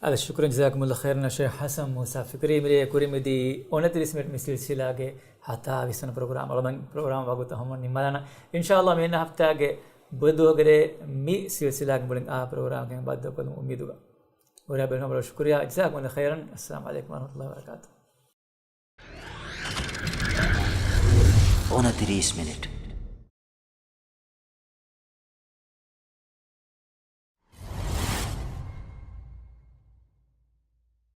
އަދި ޝުކުރުން، ޖަޒާކުމުﷲ ޚައިރަން ޝޭޚް ޙަސަން މޫސާ ފިކްރީ. މިރޭ ކުރިމަތީ އުނަތިރީސް މިނިޓް މި ސިލްސިލާގެ ހަތާވީސް ވަނަ ޕްރޮގްރާމް. އަޅުގަނޑު ޕްރޮގްރާމް ވަގުތު ހަމަ ނިންމާލާނަން. އިންޝާﷲ މިއަންނަ ހަފްތާގެ ބުދު ދުވަހުގެ މި ސިލްސިލާގެ މުޅިން އާ ޕްރޮގްރާމް ގެން ބައްދަލުކޮށްލުމުގެ އުއްމީދުގަ. ހުރިހާ ބެލުމަށް ޝުކުރިއްޔާ. ޖަޒާކުމުﷲ ޚައިރަން. އައްސަލާމު ޢަލައިކުމް ވަރަޙްމަތުﷲ ވަބަރަކާތުހު. އުނަތިރީސް މިނިޓް.